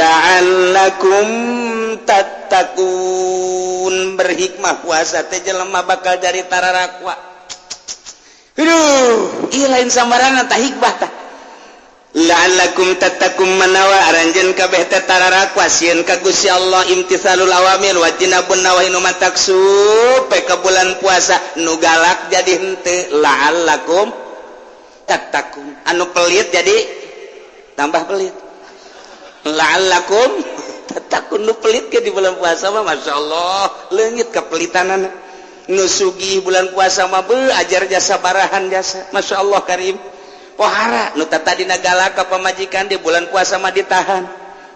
La'allakum tattaqun, berhikmah puasa teh jelema bakal jadi tararakwa. Aduh, ieu lain sambarangan tah hikmah tah. La'allakum tattaqun, manawa aranjeun kabeh teh tararakwa sieun ka Gusti Allah, imtithalul awamir wajtinabun nawahi, nu matak supe ka bulan puasa nu galak jadi henteu, la'allakum tattaqun, anu pelit jadi tambah pelit, la'allakum tattaqun. Nu pelit ke di bulan puasa mah Masya Allah leungit kepelitanan. Nu sugih bulan puasa mah be ajar jasa barahan jasa, Masya Allah karim pohara. Nu tadina galak ka pamajikan, di bulan puasa mah ditahan,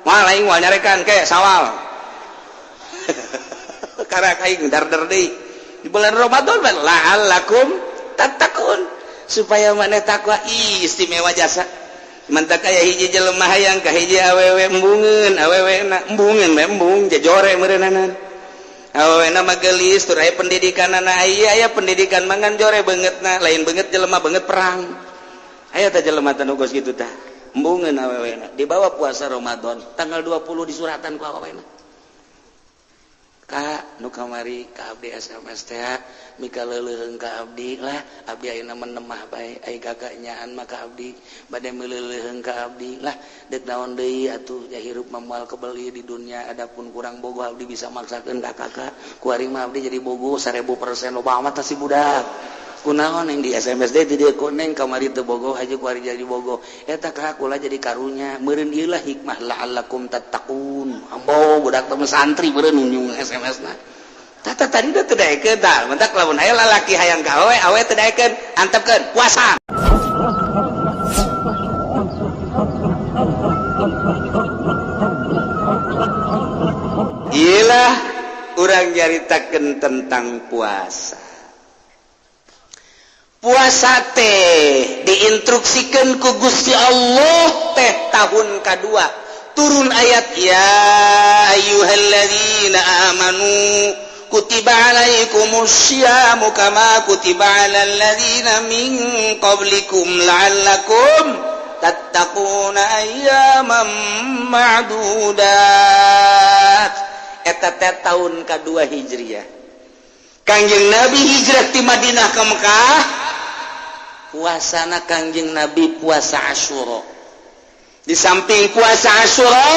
moal aing, moal nyarekan ke sawal karak aing dar-dar deui. Di bulan Ramadan mah la'allakum tattaqun, supaya maneh takwa. Ih, istimewa jasa. Mantak aya hiji jelema hayang ka hiji awewe, embungeun awewe na, embungeun we, embung jejore meureunana. Awewe na mah geulis tur aya pendidikanana, aya aya pendidikan mangan jore beungeutna, lain beungeut jelema, beungeut perang. Aya teh jelema teh nu geus kitu tah, embungeun awewe na. Dibawa puasa Ramadan tanggal 20, disuratan ku awewe na, "Kak, nu kamari ka abdi SMS teh mika leuleuheung ka abdi lah, abdi ayeuna menemah bae, ai kakak nyaan mah ka abdi bade meuleuheung ka abdi lah. Deuk naon deui atuh, ja hirup mah moal kebeli di dunia. Adapun kurang bogoh, abdi bisa maksakeun ka kakak. Kuari mah abdi jadi bogoh 1000%." Loba amat si budak. "Kunaon yang di SMS deh di dieu koneng kamari teu bogoh aja, kuari jadi bogoh eta ka kula jadi karunya meureun." Ieu lah hikmah la'allakum tattaqun. Ambo budak teh santri meureun nyung SMS na. Tata tadi teu daekeun tah. Mentak lamun aya lalaki hayang ka awewe, awewe teu daekeun, antepkeun puasa. Iyalah, urang nyaritakeun tentang puasa. Puasa teh diinstruksikan ku Gusti Allah teh tahun kedua, turun ayat ya ayyuhalladzina amanu kutiba alaikumusyiyamu kama kutiba alal ladzina min qablikum la'allakum tattaquna ayyaman ma'dudat. Eta teh tahun kedua Hijriah. Kangjeng Nabi hijrah di Madinah ke Mekah, puasana Kangjeng Nabi puasa Asyura. Di samping puasa Asyura,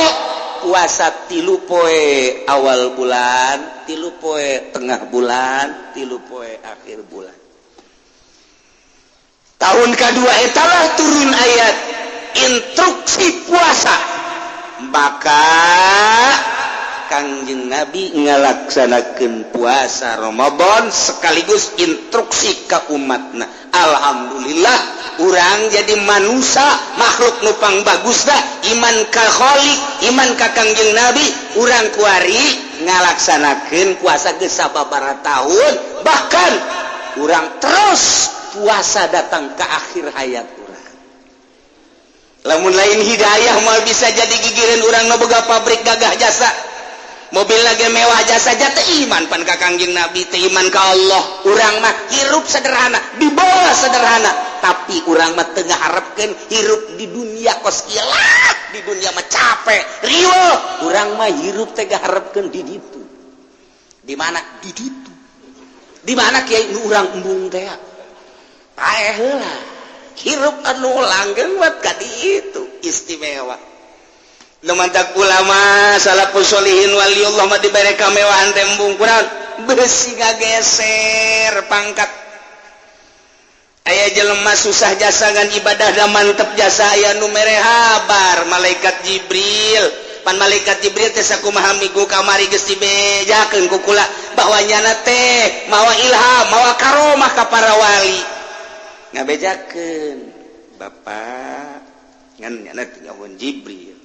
puasa 3 poe awal bulan, 3 poe tengah bulan, 3 poe akhir bulan. Tahun kedua etalah turun ayat instruksi puasa, maka Kangjeng Nabi ngalaksanakan puasa Ramadan sekaligus instruksi ke umatna. Alhamdulillah, urang jadi manusia makhluk nupang bagus dah, iman ka Khalik, iman ka Kangjeng Nabi. Urang kuari ngalaksanakan puasa geus sababaraha tahun, bahkan urang terus puasa datang ke akhir hayat urang. Lamun lain hidayah mau bisa jadi gigireun urang nu boga pabrik gagah jasa, mobil lagi mewah jasa saja, teu iman pan ka Kangjeng Nabi, teu iman ka Allah. Urang mah hirup sederhana, di bawah sederhana, tapi urang mah teu ngaharepkeun hirup di dunia kos kieu lah. Di dunia mah capek riweuh. Urang mah hirup teh ngaharepkeun di ditu. Di mana? Di ditu. Di mana, Kiai? Nu urang embung teh. Paeh heula hirup anu langgeng buat ka ditu istimewa. Nu mantak ulama salafus sholihin waliullah mah dibere kamewahan teh embung kurang besi ngageser pangkat. Aya jelema susah jasa ngan ibadah da mantep jasa, aya nu mere habar malaikat Jibril. Pan malaikat Jibril teh sakumaha minggu kamari geus dibejakeun ku kula bahwa nyana teh mawa ilham, mawa karomah ka para wali, ngabejakeun, "Bapak," ngan nyana teh Jibril,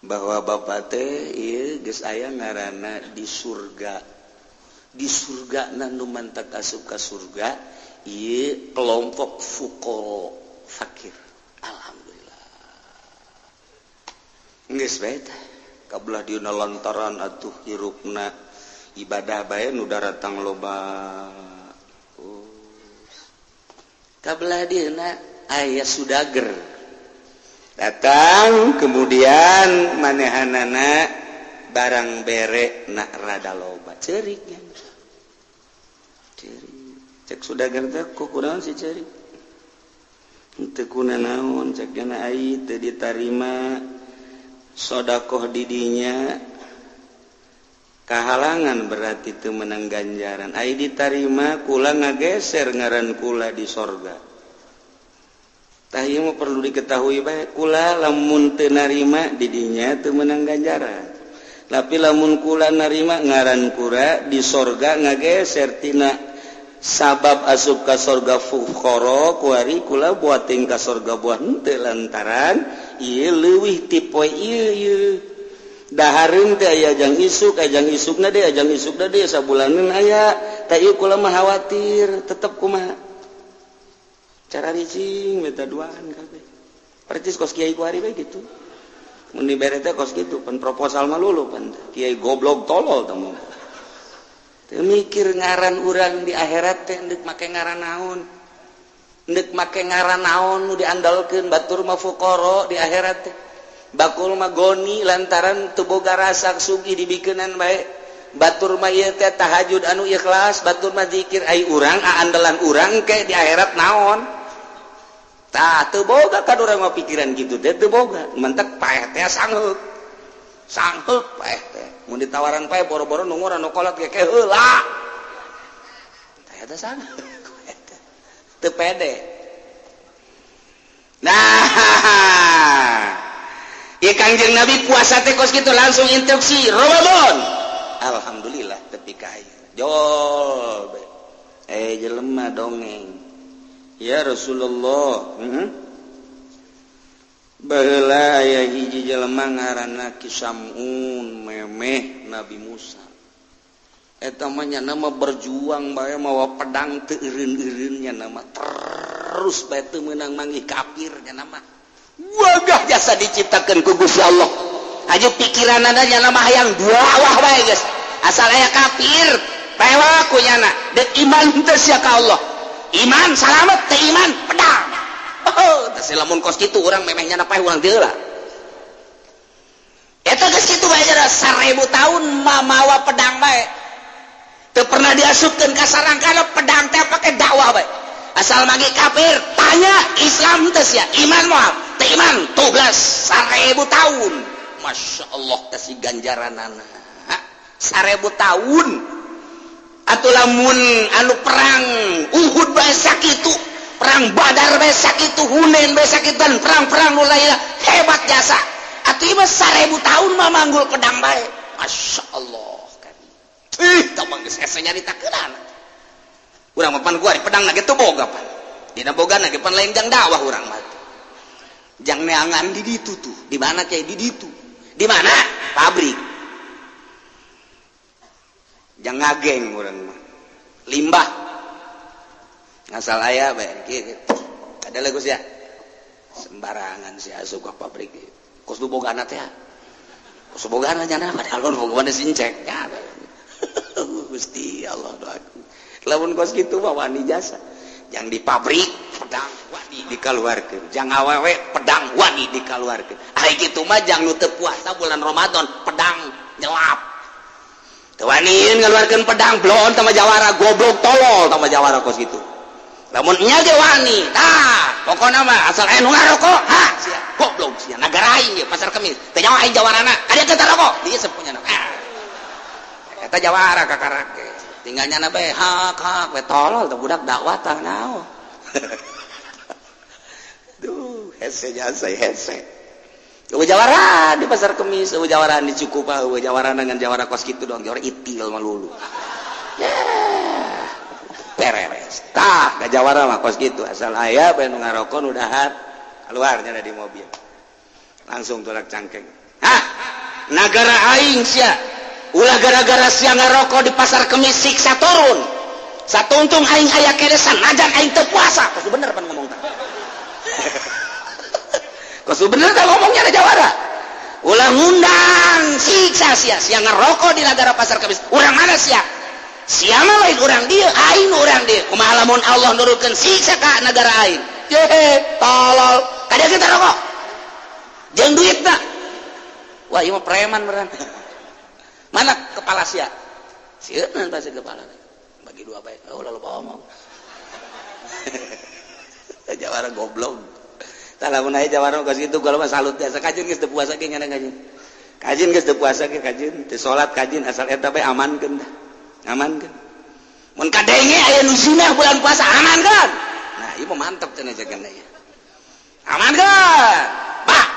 bahwa bapak teh ieu geus aya ngaranna di surga. Di surga na nu mantak asup ka surga ieu kelompok fuqara, fakir. Alhamdulillah, geus bae teh kabelah dieuna lantaran atuh hirupna ibadah bae nu daratang loba. Oh. Kabelah dieuna aya sudager. Datang, kemudian manehanana barang bere nak rada loba, cerik nya, cerik. Cek sudagar teh, "Kok kurang sih cerik?" "Teu kuna naon," cek gana, "ai teu ditarima sodakoh didinya kahalangan, berarti teu menang ganjaran. Ai ditarima, kula ngageser ngaran kula di sorga." Tah, ieu mah perlu diketahui bae. Kula lamun teu narima didinya teu menang ganjaran, tapi lamun kula narima, ngaran kula di sorga ngageser. Tina sabab asup ka sorga fuqara kuari, kula buating ka sorga buah henteu, lantaran ieu leuwih ti poe ieu. Ieu dahareun teh aya jang isuk, aya jang isukna deui, aya jang isukna deui, sabulaneun aya. Tah, ieu kula mah khawatir tetep. Kumaha cara ricing minta duaan kabeh, percis kos kiai kuari bae gitu. Mun dibere teh kos kitu pan, proposal mah lulu pan. Kiai goblok tolol teh teu mikir ngaran urang di akhirat teh endek make ngaran naon, endek make ngaran naon nu diandalkeun. Batur mah fuqara di akhirat teh, bakul mah goni lantaran teu boga rasa sugih, dibikeunan bae. Batur mah ieu teh tahajud anu ikhlas, batur mah zikir. Ai urang, andalan urang ke di akhirat naon? Tah, teu boga kan urang mah pikiran gitu teh, teu boga. Mentek paeh teh sangheuk sangheuk paeh teh. Mun ditawaran paeh, boro-boro nunggu anu kolot ge ke heula. Tah, eta sangheuk teu pede. Nah, ya Kangjeng Nabi puasa teh kos gitu, langsung instruksi Ramadan. Alhamdulillah tepi ka jol. Eh, jelema dongeng, "Ya Rasulullah, Baheula aya hiji jelema ngaranna Ki Samun, memeh Nabi Musa. Eta mah nama berjuang bae mawa pedang, teu eureun-eureun nya nama, terus bae teu meunang manggih kafir nya nama. Wagah jasa diciptakeun ku Gusti Allah. Aju pikiranana nya nama hayang dakwah bae geus. Asal aya kafir, pewak ku nyana. Dek iman teu sia ka Allah. Iman salamet, teu iman pedang." Oh, teh lamun kos kitu urang memehnya paeh urang teu lah. Eta geus kitu bae 1000 tahun mamawa pedang bae. Teu pernah diasupkeun ka sarang kana pedang teh, pake dakwah bae. Asal manggih kafir, tanya, "Islam teu sia? Iman moal? Teu iman, tublas." 1000 tahun. Masya Allah, kasih ganjaranana. 1000 tahun. Atau lamun anu perang Uhud bae sakitu, perang Badar bae sakitu, Hunain bae sakitu, dan perang-perang nu lainna hebat jasa. Atuh ieu mah 1000 tahun mah manggul pedang bae. Masya Allah kan. Ih, tah mah geus hese nyaritakeunana. Urang mah pan gua pedang ge teu boga pan. Dina boga ge pan lain jang dakwah urang mah. Jang neangan di ditu tuh. Di mana kayak di ditu? Di mana? Pabrik. Jang ngageng urang mah. Limbah. Ngasal aya bae kieu. Ada lagu ya. Sembarangan sih asup ka pabrik. Kos nu bogana teh. Kos bogana nyana, padahal nu bogana sincek. Ya. Gusti Allah doaku. Lamun kos kitu mah wani jasa. Yang di pabrik pedang wani dikeluarkeun. Jang awewe pedang wani dikeluarkeun. Ai kitu mah jang nu teu puasa bulan Ramadan pedang nyelap. Teu waniin ngeluarkeun pedang, blon sama jawara, goblok tolol sama jawara kos kitu. Lamun nya ge wani, tah pokona mah asal aya nu ngarokok, ha sia goblok sia, nagara aing ieu Pasar Kemis. Teu nyawa aing jawarana, kadieu teh rokok, dieu sepunya. Ah. Eta jawara kakarake. Tinggal nyana bae hak hak we, tolol teh budak dakwah tah naon. Duh, hese jasa hese. Eueuh jawara di Pasar Kemis, eueuh jawara di Cikupa, eueuh jawara dengan jawara kos kitu doang, jawara itil mah lulu. Ya. Pereres. Tah, ga jawara mah kos kitu, asal aya bae nu ngarokok, nu dahar, keluar nya di mobil. Langsung tolak cangkeng. Hah? Nagara aing sia. Ulah gara-gara sia ngarokok di Pasar Kemis siksa turun. Satungtung aing aya keneh sanajan aing teu puasa. Kos bener pan ngomong tah. Kos bener tah ngomongnya ada jawara. Ulah ngundang siksa sia, sia ngerokok di negara Pasar Kemis. Urang mana sia? Sia mah lain urang dieu, aing urang dieu. Kumaha lamun Allah nurunkeun siksa ka negara aing? Yehe, tolol. Kada kita rokok. Jeung duitna. Wah, ieu mah preman beneran. Mana kepala sia? Sieun pasti kepala. Bagi dua bae. Oh, lalu bawa mau. Jawara goblok. Tah lamun aya jawara kos kitu gua mah salut biasa kajeun geus teu puasa ge ngana kajeun. Kajeun geus teu puasa ge kajeun, teu salat kajeun asal eta bae amankeun tah. Amankeun. Mun kadenge aya nu zina bulan puasa amankeun. Nah, ieu mah mantep cenah jagana ieu. Amankeun. Pak.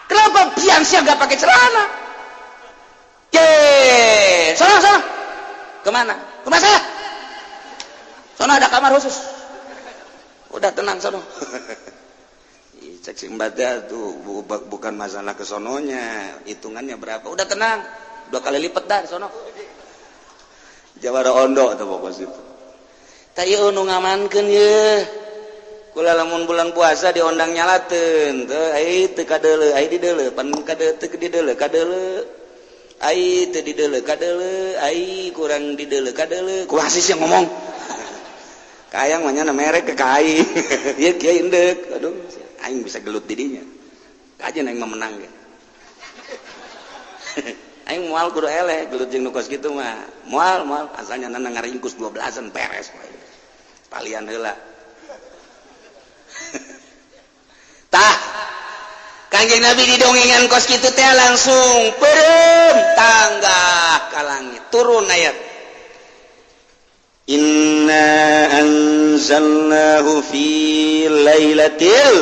Kenapa piang siang gak pakai celana? Ye, sana sana. Kemana? Ke rumah saya. Sono ada kamar khusus. Udah tenang sono. Cek si mbak tuh bukan masalah kesononya, hitungannya berapa. Udah tenang, 2 kali lipat dah sono. Jawara ondo tuh pokok situ. Tak ieu nu ngamankeun ye. Kula lamun bulan puasa diondang nyalateun teu ai teu kadeuleu, ai dideuleu, pan kade teu dideuleu, kadeuleu. Ai teu dideuleu, kadeuleu, ai kurang dideuleu, kadeuleu. Kumaha sih yang ngomong? Kayang mah nya merek ke ka aing. Ieu kieu indeuk. Aduh, aing bisa gelut di dinya. Kajeun aing mah menang ge. Aing moal kudu eleh gelut jeung nu kos kitu mah. Moal moal asalnya nana ngaringkus 12-an beres. Palian heula. Tah Kanjeng Nabi didongengan kos kitu teh langsung peureum tanggah ka langit turun ayat Inna anzalnahu fi lailatil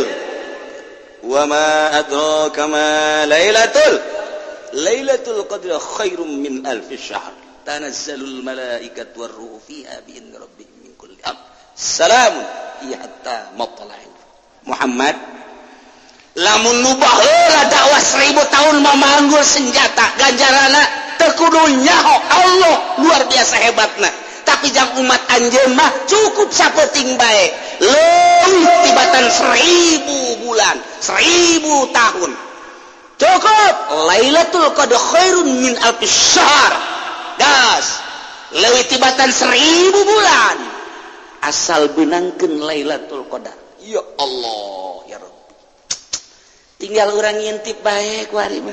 wa ma adraka ma lailatul lailatul qadri khairum min alfi syahr tanazzalul malaikatu warruhu fiha bi idzni rabbihim min kulli amr salamun hiya hatta matla'il Muhammad lamun nu baheula dakwah 1000 tahun mamanggul senjata ganjarana teu kudu nyaho Allah luar biasa hebatna tapi jang umat anjeun mah cukup sapeting bae leuwih tibatan 1000 bulan 1000 tahun cukup Lailatul Qadar khairun min alfi syahr gas leuwih tibatan 1000 bulan asal benangkeun Lailatul Qadar. Ya Allah ya Rabbi tinggal urang ngintip bae ku ari mah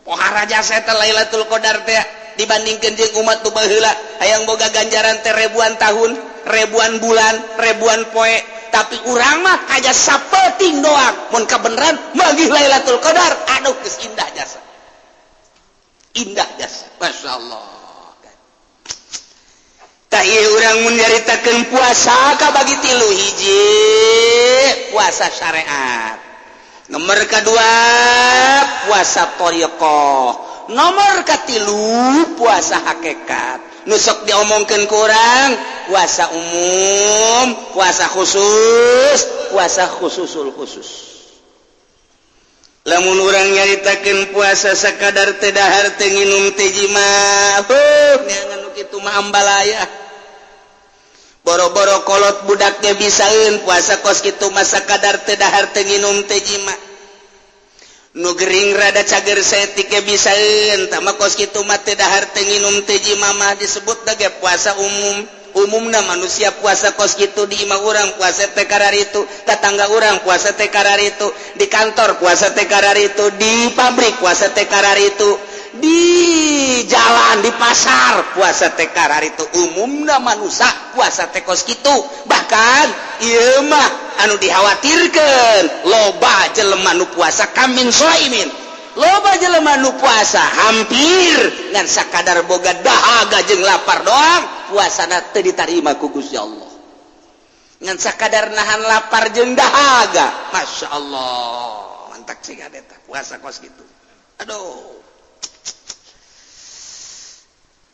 pohara jasa eta Lailatul Qadar teh dibandingkeun jeung umat nu baheula hayang boga ganjaran teh ribuan tahun ribuan bulan ribuan poe tapi urang mah aja sapeting doang mun kabeneran magih Lailatul Qadar aduh geus indah jasa indah jasa masyaallah. Tah ieu urang mun nyaritakeun puasa kabagi 3 hiji puasa syariat nomor kedua puasa thariqah nomor katilu puasa hakikat nu sok diomongkeun ku urang puasa umum puasa khusus puasa khususul khusus. Lamun urang nyaritakeun puasa sakadar teu dahar teu nginum teu jima heuh neangan nu kitu mah ambalaya boro-boro kolot budaknya bisaeun puasa kos kitu mah sakadar teu dahar teu nginum teu jima nu gering rada cager saeutik ge bisaeun tah mah kos kitu mah teu dahar teu nginum teu jima mah disebut ge puasa umum. Umumna manusia puasa kos kitu di imah urang puasa teh kararitu, tetangga urang puasa teh kararitu, di kantor puasa teh kararitu, di pabrik puasa teh kararitu, di jalan di pasar puasa teh kararitu. Umumna manusia puasa teh kos kitu. Bahkan ieu mah anu dikhawatirkeun loba jelema nu puasa kamin soimin loba jelema nu puasa hampir ngan sakadar boga dahaga jeung lapar doang puasana teu ditarima ku Gusti Allah ngan sakadar nahan lapar jeung dahaga. Masya Allah mantak cing eta puasa kos kitu. Aduh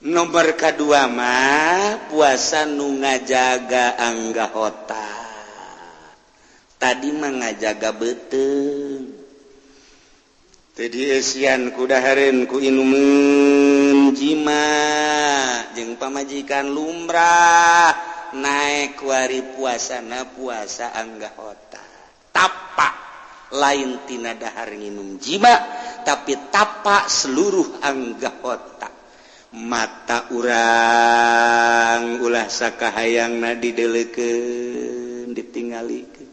nomor kedua mah puasa nu ngajaga anggota tadi mah ngajaga beuteung teu dieusian ku dahareun ku inumeun jima jeung pamajikan lumrah naek kuari puasana puasa anggota tapa lain tina dahar nginum jima tapi tapa seluruh anggota mata urang ulah sakahayangna dideleukeun ditinggalikeun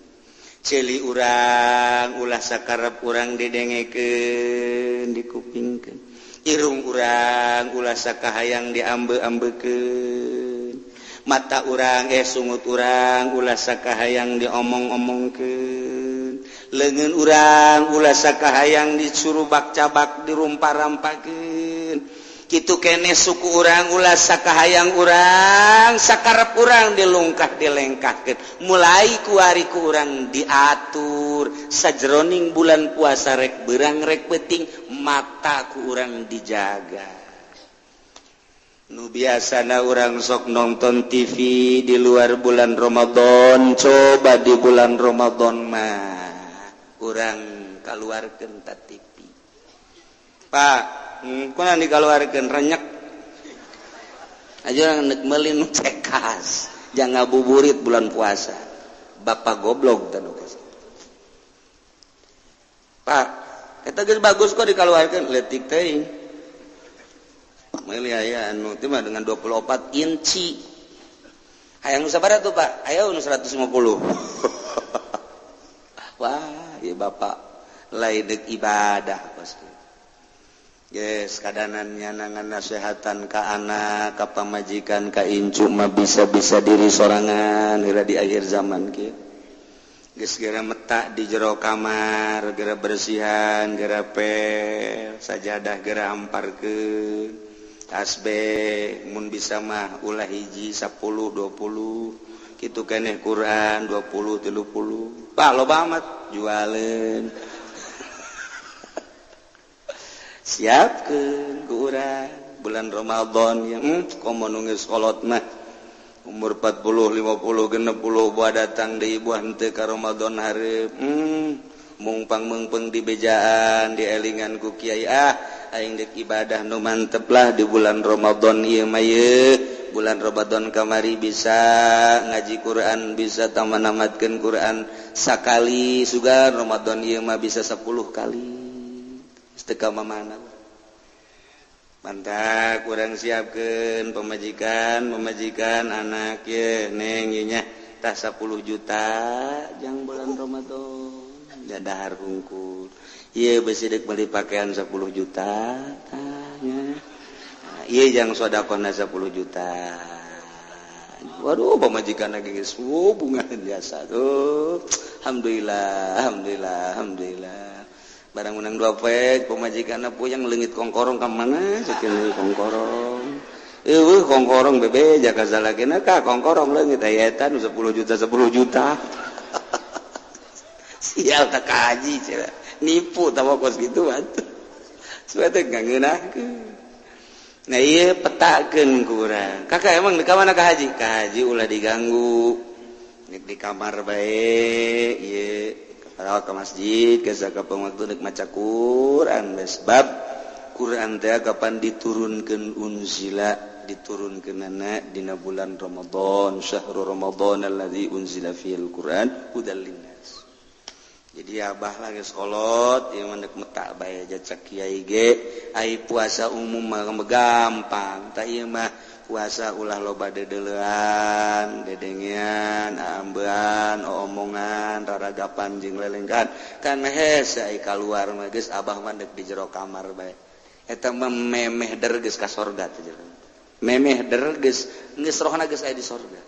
Ceuli urang ulah sakarep urang didengekeun, dikupingkeun. Irung urang ulah sakahayang diambe-ambekeun. Mata urang, sungut urang ulah sakahayang diomong-omongkeun. Leungeun urang ulah sakahayang disurubak cabak, dirumpa-rampakeun. Kitu kene suku urang ulah sakahayang urang, sakarep urang dilungkah, dilengkahkeun. Mulai kuari ku urang diatur sajroning bulan puasa, rek berang rek peting, mata ku urang dijaga. Nu biasana urang sok nonton TV di luar bulan Ramadan, coba di bulan Ramadan mah urang kaluarkeun ta TV, Pak. Kuna dikaluarkeun renyek aja nek meuli nu cekas, jangan ngabuburit bulan puasa. Bapak goblok tanu. Pak, eta geus bagus kok dikaluarkeun, leutik teuing. Meuli aya anu teh mah dengan 24 inci. Hayang nu sabaraha tuh, Pak? Aya nu 150. Wah, ieu bapak lain deuk ibadah pasti. Yes, kadanan nyanangan nasehatan ka anak, ka pamajikan, ka incu mah bisa-bisa diri sorangan heula di akhir zaman kieu. Geus gera metak di jero kamar, gera bersihan, gera pel, sajadah gera hamparkeun. Tasbih mun bisa mah ulah hiji, 10, 20 kitu keneh. Quran 20, 30. Pak, loba amat, jualeun. Siapkeun ku urang bulan Ramadan ya. Komo nu geus kolot mah, umur 40, 50, 60, buah datang deui, buah henteu ka Ramadan hareup. Mungpang meungpeung di bejaan, dielingan ku kiai, ah, aing dek ibadah nu mantep lah di bulan Ramadan ieu mah. Ye, bulan Ramadan kamari bisa ngaji Quran, bisa taman namatkeun Quran sakali, sugan Ramadan ieu mah bisa 10 kali. Teu ka mana. Mantap, kurang siapkeun pemajikan, pemajikan, anak ye, neng ye nya, tah 10 juta jang bulan Ramadan, dahar hungkul. Ieu besi dek beli pakaian 10 juta, tah nya. Ieu jang sodakohna 10 juta. Waduh, pamajikan lagi geus bunga biasa tuh. Alhamdulillah, alhamdulillah, alhamdulillah. Barang menang dua poe, pamajikan puyeng, leungit kongkorong ka mana sakieu kongkorong. Eueuh kongkorong, bebe jaka salakina ka kongkorong leungit, aya eta nu 10 juta, 10 juta. Sial, tak kaji cenah. Nipu tawa kos kitu atuh. Supaya teh ngeunahkeun. Nah, ieu petakeun ku urang. Kakak emang di mana ka haji? Ka haji ulah diganggu. Nek di kamar bae ieu. Kalau ke masjid ke kapan waktu nek maca Quran, sebab Quran teh kapan diturunkeun, unzila, diturunkeunana dina bulan Ramadan, syahrul Ramadan alladzi unzila fil Quran hudal linnas. Jadi abah lagi sekolot ieu mah nek metak bae aja cek kiai ge, ai puasa umum mah gampang, tah ieu mah puasa ulah loba dedelean, dedengean, ambean, omongan, raragapan jeung lelengkan kan hese. Ai kaluar mah geus, abah mah deuk di jero kamar bae. Eta mah memeh der geus ka sorga teh, memeh der geus geus rohna geus aya di sorga.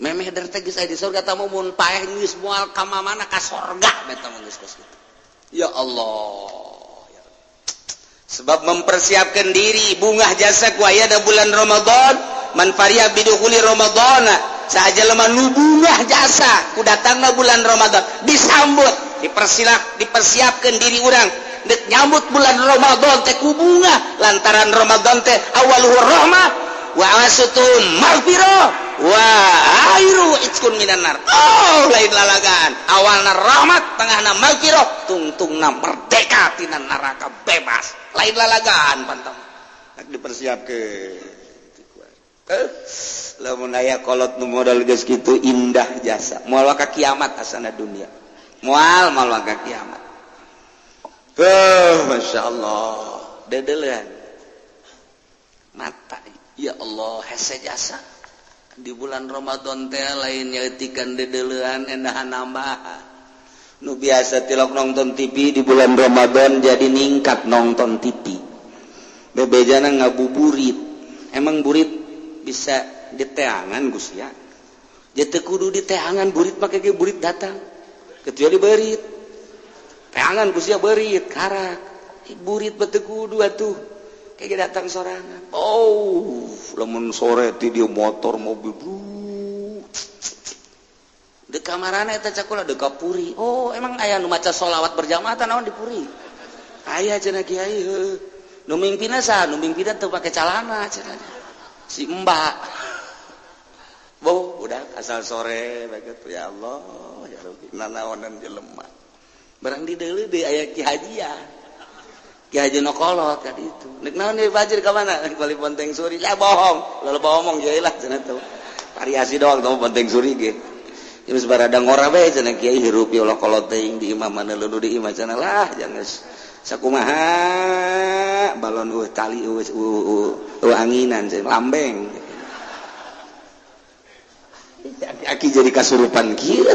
Memeh der teh geus aya di sorga. Tah, mun paeh geus moal ka mana, ka sorga eta mah geus kos kitu. Ya Allah, sebab mempersiapkan diri bungah jasa ku aya da bulan Ramadan. Man fariha bidukhuli Ramadana, saja lemah nu bungah jasa ku datangna bulan Ramadan, disambut, dipersilak, dipersiapkan diri urang dek nyambut bulan Ramadan teh ku bungah, lantaran Ramadan teh awaluhu rahmah wa awsatu maghfirah wa akhiru itqun minan nar. Oh, lain lalagan, awalna rahmat, tengahna maghfirah, tungtungna merdeka tina neraka, bebas. Lain lalagan pantang dipersiapkeun. Lamun aya kolot nu modal geus kitu, indah jasa, moal ka kiamat asana dunia, moal moal ka kiamat. Masya Allah, dedelean mata, ya Allah, hese jasa. Di bulan Ramadan teh lain nyaetikan dedeleuan endahan nambahan. Nu biasa tilok nonton TV di bulan Ramadan jadi ningkat nonton TV. Bebejana ngabuburit. Emang burit bisa diteangan Gus ya? Jadi teu kudu diteangan burit make ge burit datang. Kecuali beurit. Teangan Gus ya beurit karak. Burit teu kudu atuh. Kayak datang sorangan. Oh, lamun sore ti dia motor mobil bro. Di kamarana eta cakula deuk ka puri. Oh, emang aya nu maca sholawat berjamaah tah naon di puri? Aya cenah kiai heuh. Nu mimpinna saha? Nu mimpinna teu pake calana cenah. Si Mbak. Boh, udah asal sore begitu ya Allah, ya Rabbi, nanaonan jelema. Barang di deuleu deui aya Ki Hajian. Ki Haji nokolot kan itu. Nek naon deui fajir ka mana? Bali Ponteng Suri. Lah bohong, lalu bohong kiai lah cenah tuh. Variasi doang tong Ponteng Suri ge. Geus barada ngora bae cenah kiai hirup ya Allah kolot teuing di imah mana leulu di imah cenah lah jangan sakumaha balon eueuh tali eueuh anginan cenah lambeng. Aki jadi kasurupan kieu.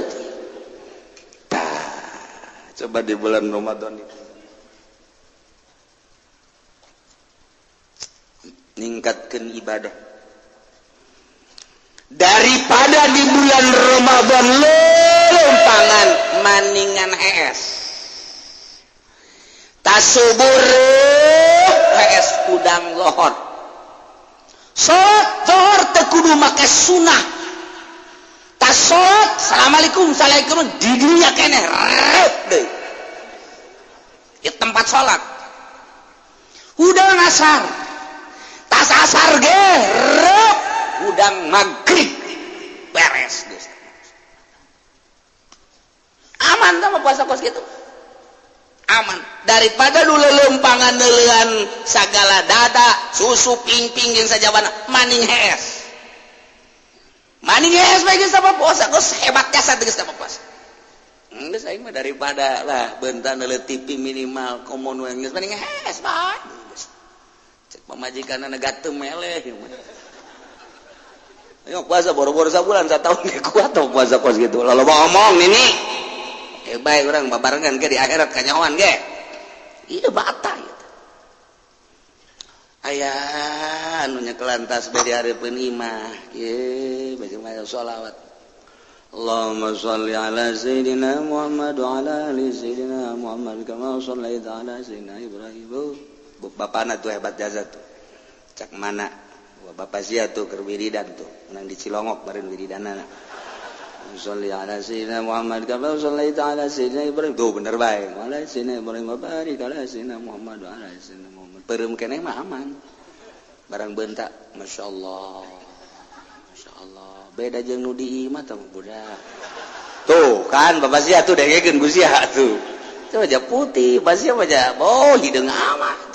Tah, coba di bulan Ramadan itu ningkatkan ibadah daripada di bulan Ramadan lelempangan maningan hees tasubur hees kudang lohor salat lohor teu kudu make sunah tas salat assalamualaikum assalamualaikum di dunia keneh rep deui di tempat salat hudang asar tas asar ge rep hudang maghrib beres geus aman tah mah puasa kos kitu aman daripada nu lelempangan neuleuan sagala dada susu pingping jeung sajabana maning hees bae geus apa puasa geus hebat jasa geus apa puasa geus aing mah daripada lah beuntan neuleuh TV minimal komo nu geus maning hees bae. Cek pamajikanna gatem meleh. Ayo puasa boro-boro sabulan satahun ge kuat tong puasa kos gitu. Lalu ngomong nini. Bae urang babarengan ge di akhirat kanyahoan ge. Ieu bata ieu. Aya anu nyekelan tas bae di hareupeun imah. Ieu baju mah sholawat. Allahumma shalli ala sayyidina Muhammad wa ala ali sayyidina Muhammad kama shallaita ala sayyidina Ibrahim. Bapana tuh hebat jasa tuh. Cak mana? Bapak sia tuh keur wiridan tuh. Menang di Cilongok baren wiridanana. Sholli ala sayyidina Muhammad kama shallaita ala sayyidina Ibrahim. Tuh bener bae. Ala sayyidina Ibrahim wa barik ala sayyidina Muhammad wa ala sayyidina Muhammad. Peureum keneh mah aman. Barang bentak, masyaallah. Masyaallah. Beda jeung nu di imah tah budak. Tuh kan bapak sia tuh dengekeun ku sia tuh. Coba aja putih, bapak sia mah oh hideung amat.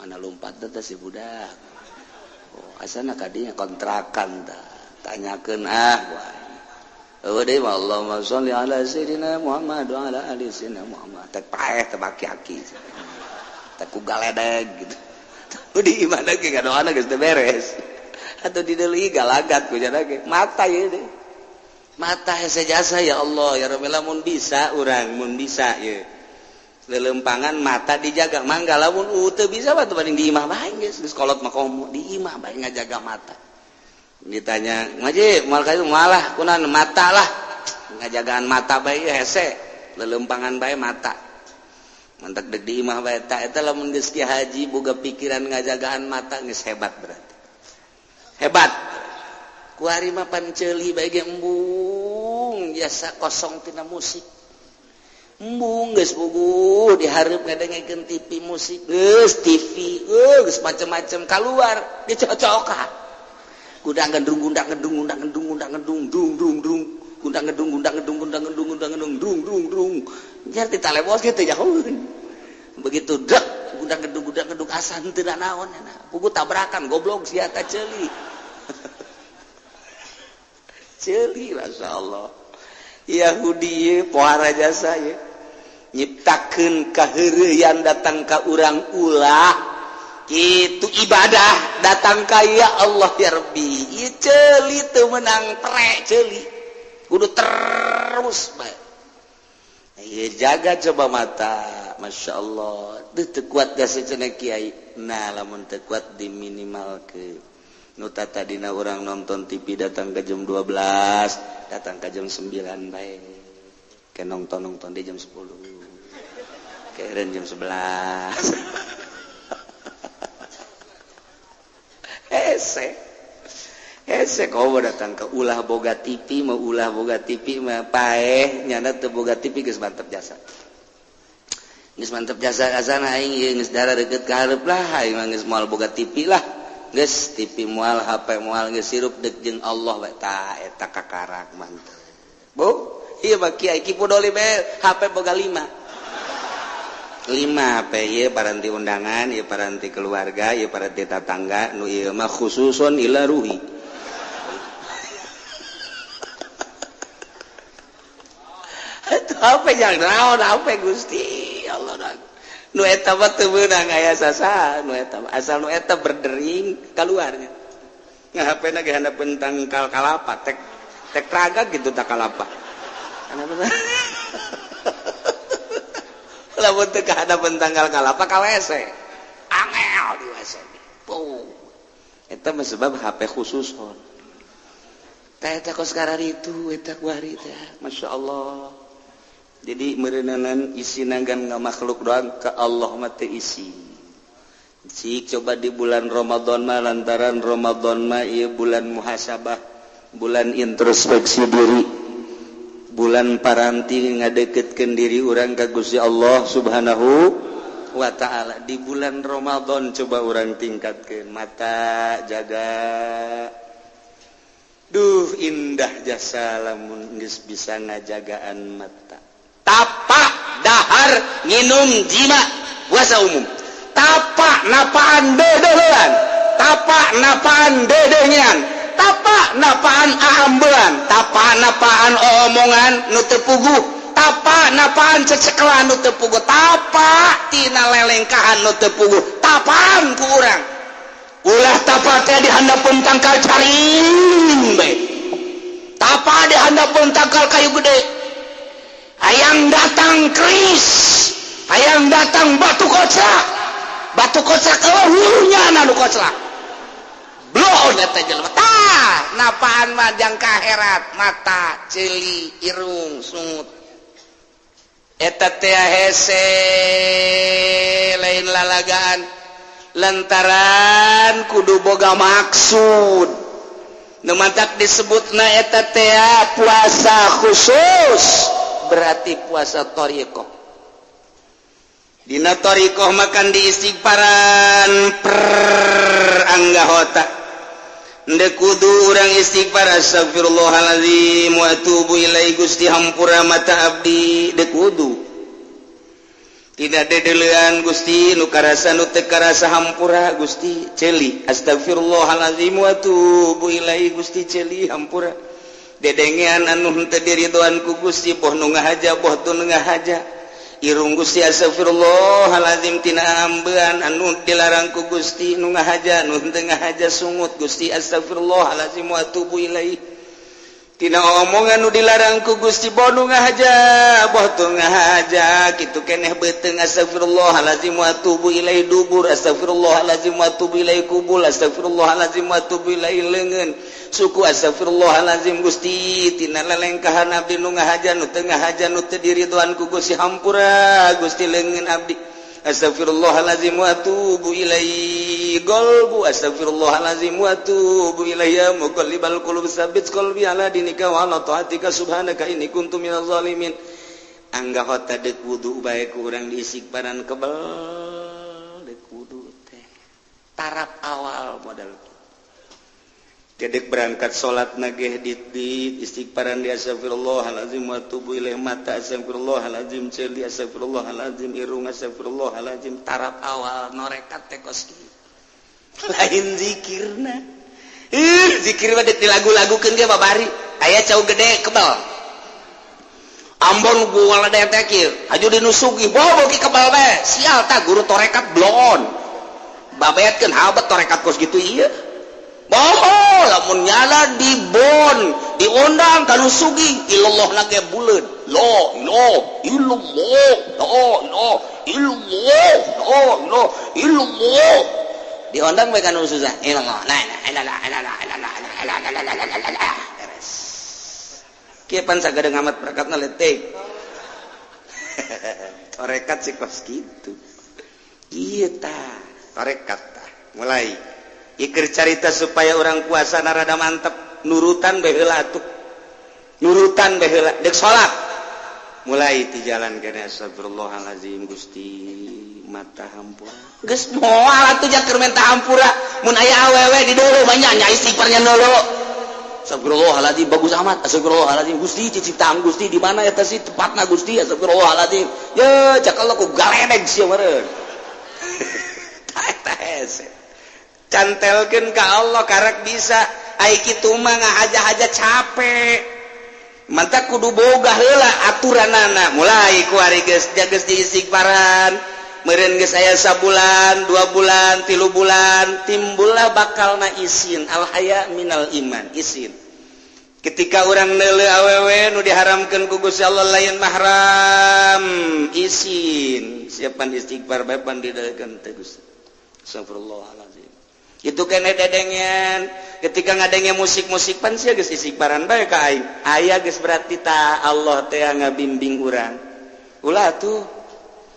Mana lompat teh si budak. Oh, asana kadinya kontrakan tah. Tanyakeun ah wah. Eueuh deui mah Allahumma sholli ala sayyidina Muhammad wa ala ali sayyidina Muhammad. Teh paeh teh baki-aki. Teh ku galedeg gitu. Di imah ge ngadoana geus teu beres. Atuh di deui galagat ku cenah ge. Mata ieu deui. Mata hese jasa ya Allah ya Rabbi lamun bisa urang mun bisa ieu. Lelempangan mata dijaga mangga lamun teu bisa mah teu banding di imah bae geus geus kolot mah komo di imah bae ngajaga mata. Ditanya ngaji moal ka malah kunaon mata lah ngajagaan mata bae hese lelempangan bae mata. Mantak deuk di imah bae ta eta lamun geus ki haji boga pikiran ngajagaan mata geus hebat berarti. Hebat. Kuari mah panceuli bae ge embung jasa kosong tina musik. Embung geus puguh dihareup ngadengekeun TV musik geus TV geus macem-macem kaluar dicocokan gundang gendung gundang gendung gundang gendung gundang gendung dung dung dung gundang gendung gundang gendung gundang gendung gundang gendung dung dung dung jar ditalebos ge teu jauheun begitu dek gundang gendung asa henteu naon puguh tabrakan goblok sia ta ceuli ceuli masyaallah Yahudi pohara jasa ye nyiptakeun kaheureuyan datang ka urang ulah Itu ibadah datang kaya Allah ya Rabbi. Ieu ceuli teu meunang prek, ceuli kudu terus bae. Ieu jaga coba mata. Masya Allah. Duh, teu kuat gak cenah kiai. Nah, lamun teu kuat diminimalkeun. Nu tadina urang nonton TV datang ke jam 12, datang ke jam 9 bae. Ke nonton nonton di jam 10, keren jam 11. Hese hese kau datang ke ulah boga TV mau, ulah boga TV mah paeh nyana. Teu boga TV geus mantep jasa, geus mantep jasa kasana. Aing ieu geus darah deket ka hareup lah. Aing mah geus moal boga TV lah, geus TV moal, HP moal, geus sirup deuk jeung Allah bae. Tah, eta kakarak mantep, Bu. Ieu mah kiai Ki Pudoli bae HP boga 5 5 HP. Ieu paranti undangan, ieu paranti keluarga, ieu paranti tatangga, nu ieu mah khususun ila ruhi. Itu HP yang naon HP? Gusti Allah, nu eta mah teu meunang aya sasaha nu eta mah, asal nu eta berdering kaluarnya. Nggak, HP na ge handapeun tangkal kalapa, tek tek raga gitu tak kalapa. Kenapa? Lamun teu kahadapeun tangkal kalapa ka WC. Angel di WC. Puh. Eta mah sebab HP khusus hon. Tah, eta kos itu eta kuari teh. Masya Allah. Jadi meureunanan isi nanggan nggak makhluk doang, ke Allah mah teu isi. Cik coba di bulan Ramadan mah, lantaran Ramadan mah ieu bulan muhasabah, bulan introspeksi diri, bulan paranti ngadeketkeun diri urang ka Gusti Allah Subhanahu wa Ta'ala. Di bulan Ramadan coba urang tingkatkeun mata, jaga. Duh, indah jasa lamun geus bisa ngajagaan mata. Tapa dahar, nginum, jima, puasa umum, tapa napaan dedehan, tapa napaan dedengan, tapa napaan aambean, tapa napaan omongan nu teu puguh, tapa napaan cecekelan nu teu puguh, tapa tina lelengkahan nu teu puguh, tapaan ku urang. Ulah tapa teh di handapeun tangkal caring bae, tapa di handapeun tangkal kayu gede. Hayang datang keris, hayang datang batu kocak, batu kocak eueuhnya nu kocak bloon eta jelema. Tah, napaan mah jang kaherat mata, ceuli, irung, sungut eta teh hese, lain lalagaan, lantaran kudu boga maksud. Nu matak disebutna eta teh puasa khusus, berarti puasa thoriqoh. Dina thoriqoh makan di istighfaran per anggahota. Ndek kudu urang istighfar, astagfirullahaladzim wa atubu ilaihi, Gusti hampura mata abdi. Dek kudu tidak dedelean, Gusti, nu karasa nu teu karasa hampura Gusti. Ceuli, astagfirullahaladzim wa atubu ilaihi, Gusti, ceuli hampura. Dedengean anu henteu diridoan ku Gusti, boh nu ngahaja, boh teu nu ngahaja. Irung, Gusti, astagfirullahaladzim tina ambean anu dilarang ku Gusti, nu ngahaja, nu henteu ngahaja. Sungut, Gusti, astagfirullahaladzim wa atubu ilaihi tina omongan nu dilarang ku Gusti, boh nu ngahaja, boh teu ngahaja. Kitu keneh beuteung, astagfirullahaladzim wa atubu ilaihi. Dubur, astagfirullahaladzim wa atubu ilaihi. Kubul, astagfirullahaladzim wa atubu ilaihi. Leungeun, suku, astagfirullahaladzim, Gusti, tina lelengkahan abdi, nu ngahaja, nu teu ngahaja, nu teu diridoan ku Gusti, hampura Gusti leungeun abdi, astagfirullahaladzim wa atubu ilaihi. Qalbu, astagfirullahaladzim wa atubu ilaihi. Ya muqallibal qulub, tsabbit qalbi ala dinika wa ala taatika, subhanaka inni kuntu minaz zalimin. Anggahota deuk wudu bae ku urang diistighfaran kebel. Deuk wudu teh tarap awal modal. Kedek berangkat salat nageh di istighfaran di astagfirullahalazim wa atubu ilaih. Mata, astagfirullahalazim. Ceuli, astagfirullahalazim. Irung, astagfirullahalazim. Tarap awal norekat teh kos lain zikirna. Ih, zikir mah dilagu-lagukeun ge babari. Aya cau gede kebal Ambon, gua kieu aju dinusuki bobo ki kebal bae. Sial, tah guru torekat bloon. Babetkeun habet torekat kos gitu ieu. Boho lamun nyala di bon diundang ka nu sugih, illallah na ge buleud. La ilaha illallah, la ilaha illallah, la ilaha illallah. Diundang bae ka nu susah, illallah, la ilaha illallah, illallah, illallah, illallah, illallah. Beres. Kieu pan sagadeng amat perekatna letik. Torekat sih kos kitu. Ieu tah torekat tah. Mulai ikir carita supaya orang puasa narada mantep, nurutan bae heula atuh. Nurutan bae heula dek salat. Mulai ti jalan kene, astagfirullahalazim, Gusti, mata hampura. Geus moal atuh jaker menta hampura mun aya awewe di dulu banyak nya istighfarnya dulu. Astagfirullahaladzim, bagus amat. Astagfirullahaladzim, Gusti, ciptaan Gusti di mana eta sih tempatna, Gusti? Astagfirullahaladzim. Ya cak Allah ku galedeg sia meureun. Eta hese. Cantelkeun ka Allah karek bisa. Ai kitu mah ngahaja-haja capek. Mantak kudu boga heula aturanana. Mulai ku ari geus geus diistighfaran. Meureun geus aya sabulan, 2 bulan, 3 bulan, timbullah bakalna isin. Al haya minal iman, isin. Ketika orang neuleuh awewe nu diharamkeun ku Gusti Allah, lain mahram, isin. Siapan istighfar bae pan didaekeun teh, Gusti. Astagfirullahalazim. Itu kene dedengen. Ketika ngadenge musik-musik pan sia geus istighfaran bae ka aing. Aya geus berarti ta Allah teh ngabimbing urang. Ulah tuh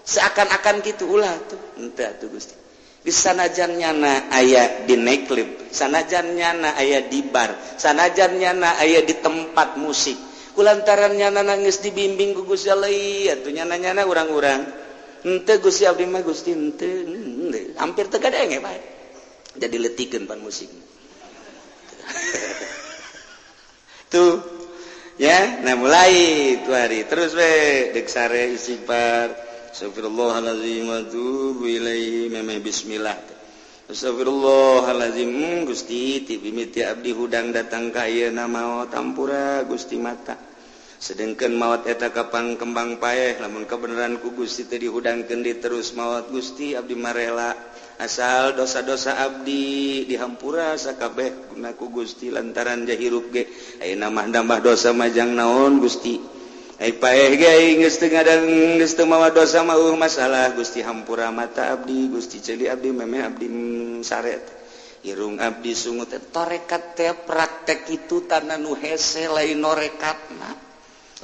seakan-akan gitu, ulah tuh henteu atuh, Gusti. Di sanajan nyana aya di nightclub, sanajan nyana aya di bar, sanajan nyana aya di tempat musik, kulantaran nyana nangis dibimbing ku Gusti Allah atuh nyana-nyana urang-urang henteu, Gusti, abdi mah, Gusti, henteu. Hampir teu kadenge bae, jadi letikeun pan musik tuh ya. Nah, mulai tuh hari terus we dek sare istighfar, astagfirullahalazim wa atubu ilaihi, memeh bismillah, astagfirullahalazim, Gusti, ti mimiti abdi hudang datang ka ayeuna maot, hampura, Gusti, mata. Sedengkeun maot eta kapang kembang paeh, lamun kebenaran ku Gusti teh dihudangkeun di terus maot, Gusti, abdi marela asal dosa-dosa abdi dihampura sakabeh guna ku Gusti, lantaran jahirup ge ayeuna mah nambah dosa majang naon, Gusti. Ai paeh ge geus teu ngadang, geus teu mawa dosa mah masalah, Gusti, hampura mata abdi, Gusti, ceuli abdi, memeh abdi sare, irung abdi sungut. Torekat teh praktek itu tanah nu hese, lain norekatna,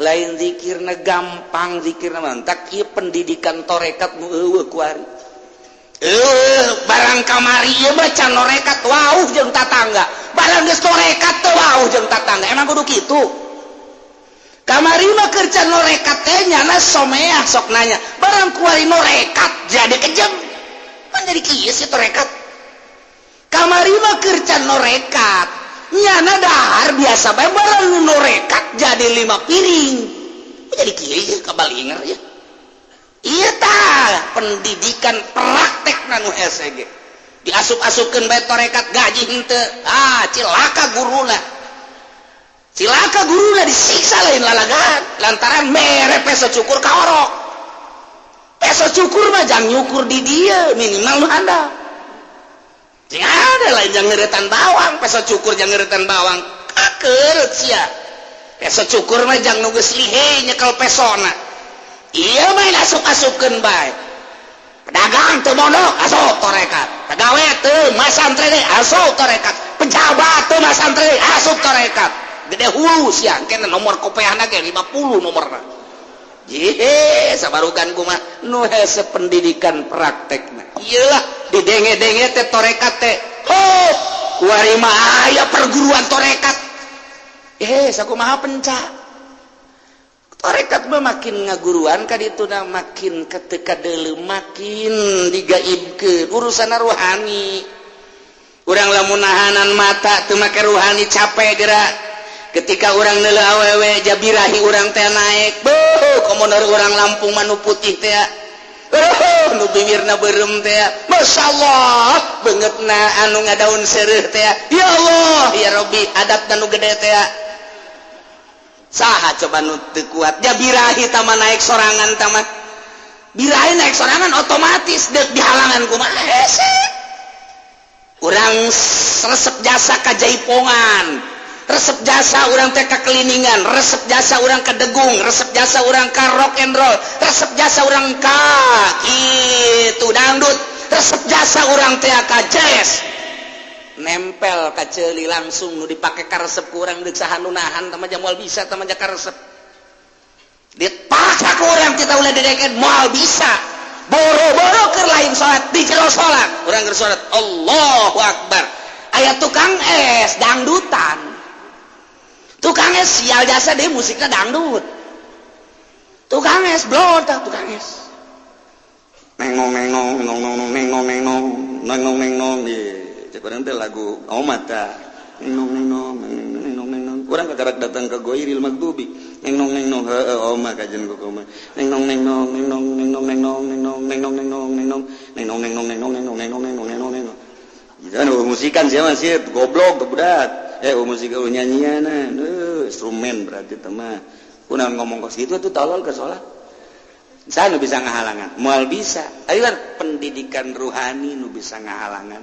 lain zikirna gampang, zikirna mantak ieu pendidikan torekat nu eueuh kuari. Barang kamari ieu mah can norekat wauh jeung tatangga, barang geus torekat teh wauh jeung tatangga. Emang kudu kitu. Kamari mah keur can norekat teh nyana someah, sok nanya, barang kuari norekat jadi kejam kan, jadi kieu sih torekat. Kamari mah keur can norekat nyana dahar biasa bae, barang norekat jadi lima piring, jadi kieu kabalinger ya. Iya tah pendidikan praktek nanu hese ge diasup-asupkeun bae torekat, gaji henteu. Ah, cilaka guruna, cilaka guruna, disiksa lain lalagan lantaran mere peso cukur kaorok. Peso cukur mah jang nyukur di dia minimal nu handap. Sing ada lain jang ngeretan bawang, peso cukur jang ngeretan bawang, kakeut sia. Peso cukur mah jang nu geus lihe nyekel pesona. Iya, main asup-asupkeun bae. Pedagang teu mondok asup torekat, pegawai teu masantren asup torekat, pejabat teu masantren asup torekat, gede hulu sia. Kena nomor kopeahna ge 50 nomorna. Jihe sabarugan kumaha nu hese pendidikan praktekna. Iyalah didenge-denge teh torekat teh, oh, kuari mah aya perguruan torekat. Eh, sakumaha pencak torekat mah makin ngaguruan ka ditu na, makin ketika deuleu makin digaibkeun urusan ruhani. Urang lamun nahanan mata teu make ruhani, capek gerak. Ketika urang neuleuh awewe, jabirahi urang teh naik. Beuh, komo urang Lampung manu putih teh, nu bibirna beureum teh, masyaallah, beungeutna anu ngadaun seureuh teh, ya Allah ya Rabbi, adatna nu gede teh. Saha coba nu teu kuat jabirahi tama naik sorangan? Tama birahi naik sorangan otomatis, deuk dihalangan kumaha hese. Urang resep jasa ka jaipongan, resep jasa urang teh ka keliningan, resep jasa urang ka degung, resep jasa urang ka rock and roll, resep jasa urang ka itu dangdut, resep jasa urang teh ka jazz. Nempel ka ceuli langsung nu dipake karesep ku urang. Deuk saha nu nahan? Tama moal bisa, tama karesep dipaksa ku urang kita ulah dideken, moal bisa. Boro-boro keur lain salat, di jero salat urang keur salat, Allahu Akbar, aya tukang es dangdutan. Tukang es sial jasa deh, musiknya dangdut. Tukang es blontak, tukang es nengong nengong nengong nengong nengong nengong nengong nengong. Cek urang teh lagu omat ta, nengong nengong nengong nengong. Urang kakarak datang ke ghairil maghdubi, nengong nengong, heueuh, oma kajian ku oma, nengong nengong nengong nengong nengong nengong nengong nengong nengong nengong nengong nengong nengong nengong nengong nengong nengong. Jangan musikan sih masih goblok budak eh musik nyanyian instrumen berarti teman kunaon ngomong kos gitu tuh tolol ke sholat. Saya nu bisa ngahalangan? Moal bisa. Ayo, pendidikan ruhani nu bisa ngahalangan,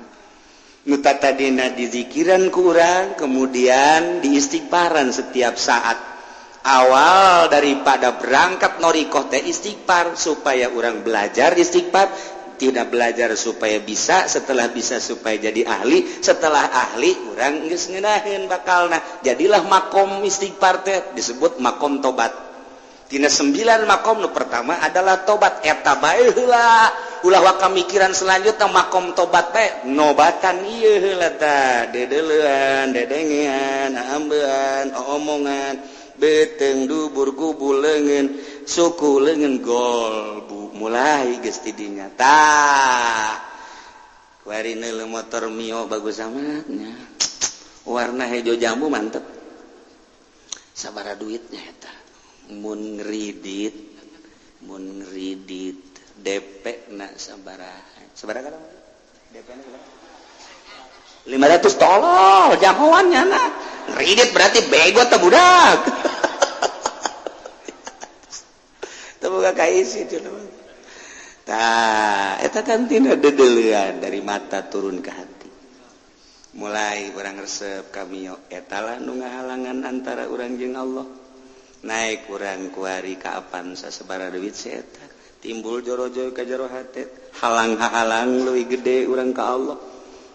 nu tadina dizikiran ku urang, kemudian diistighfaran setiap saat. Awal daripada berangkat norikoh teh istighfar, supaya urang belajar istighfar. Tidak belajar supaya bisa, setelah bisa supaya jadi ahli, setelah ahli urang geus ngeunaheun bakalna. Jadilah makom istighfar teh disebut makom tobat. Tina sembilan makom, nu pertama adalah tobat. Eta bae heula, ulah waka mikiran selanjutnya. Makom tobat teh nobatan ieu heula tah, dedeleuan, dedengean, ambean, omongan, beteng, dubur, kubul, leungeun, suku, leungeun, golbu, mulai geus ti dinya tah. Kuari neuleu motor Mio bagus amatnya, warna hijau jambu, mantep. Sabara duitnya eta? Mun ngredit, mun ngredit DP na sabaraha? Sabaraha kan DP na? 500. Tolol jagoannya na ngredit, berarti bego teh budak. Teu boga kaisi. Tah, eta kan tina dedeulean dari mata turun ke hati. Mulai urang resep ka Mio, eta lah nu ngahalangan antara urang jeung Allah. Naik urang kuari ka Avanza, sabaraha duit si eta? Timbul jorojo ka jero hate, halang-halang leuwih gede urang ka Allah.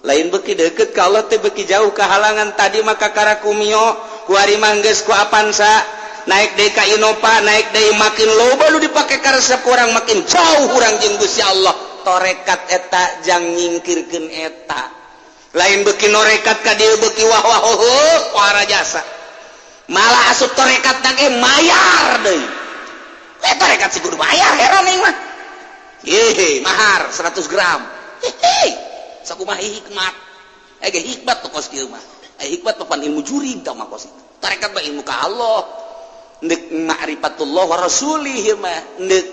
Lain beki deket ka Allah teh beki jauh kehalangan. Tadi maka karaku Mio, kuari mah geus ku Avanza, naik deui ka Innova, naik deui, makin loba lu dipake karesep urang, makin jauh urang jeung Gusti Allah. Torekat eta jang nyingkirkeun eta. Lain beki norekat ka dieu beki wah wah oh, para jasa, malah asup torekat ge mayar deui. Eh, torekat sih kudu bayar, heran aing mah. Hehe, mahar 100 gram. Hehe, sakumaha hikmat eh ge hikmat tuh kos kieu mah. Eh, hikmat mah pan ilmu jurig tah mah kos itu. Tarekat mah ilmu ka Allah, ndek ma'rifatullah wa rasulih mah, ndek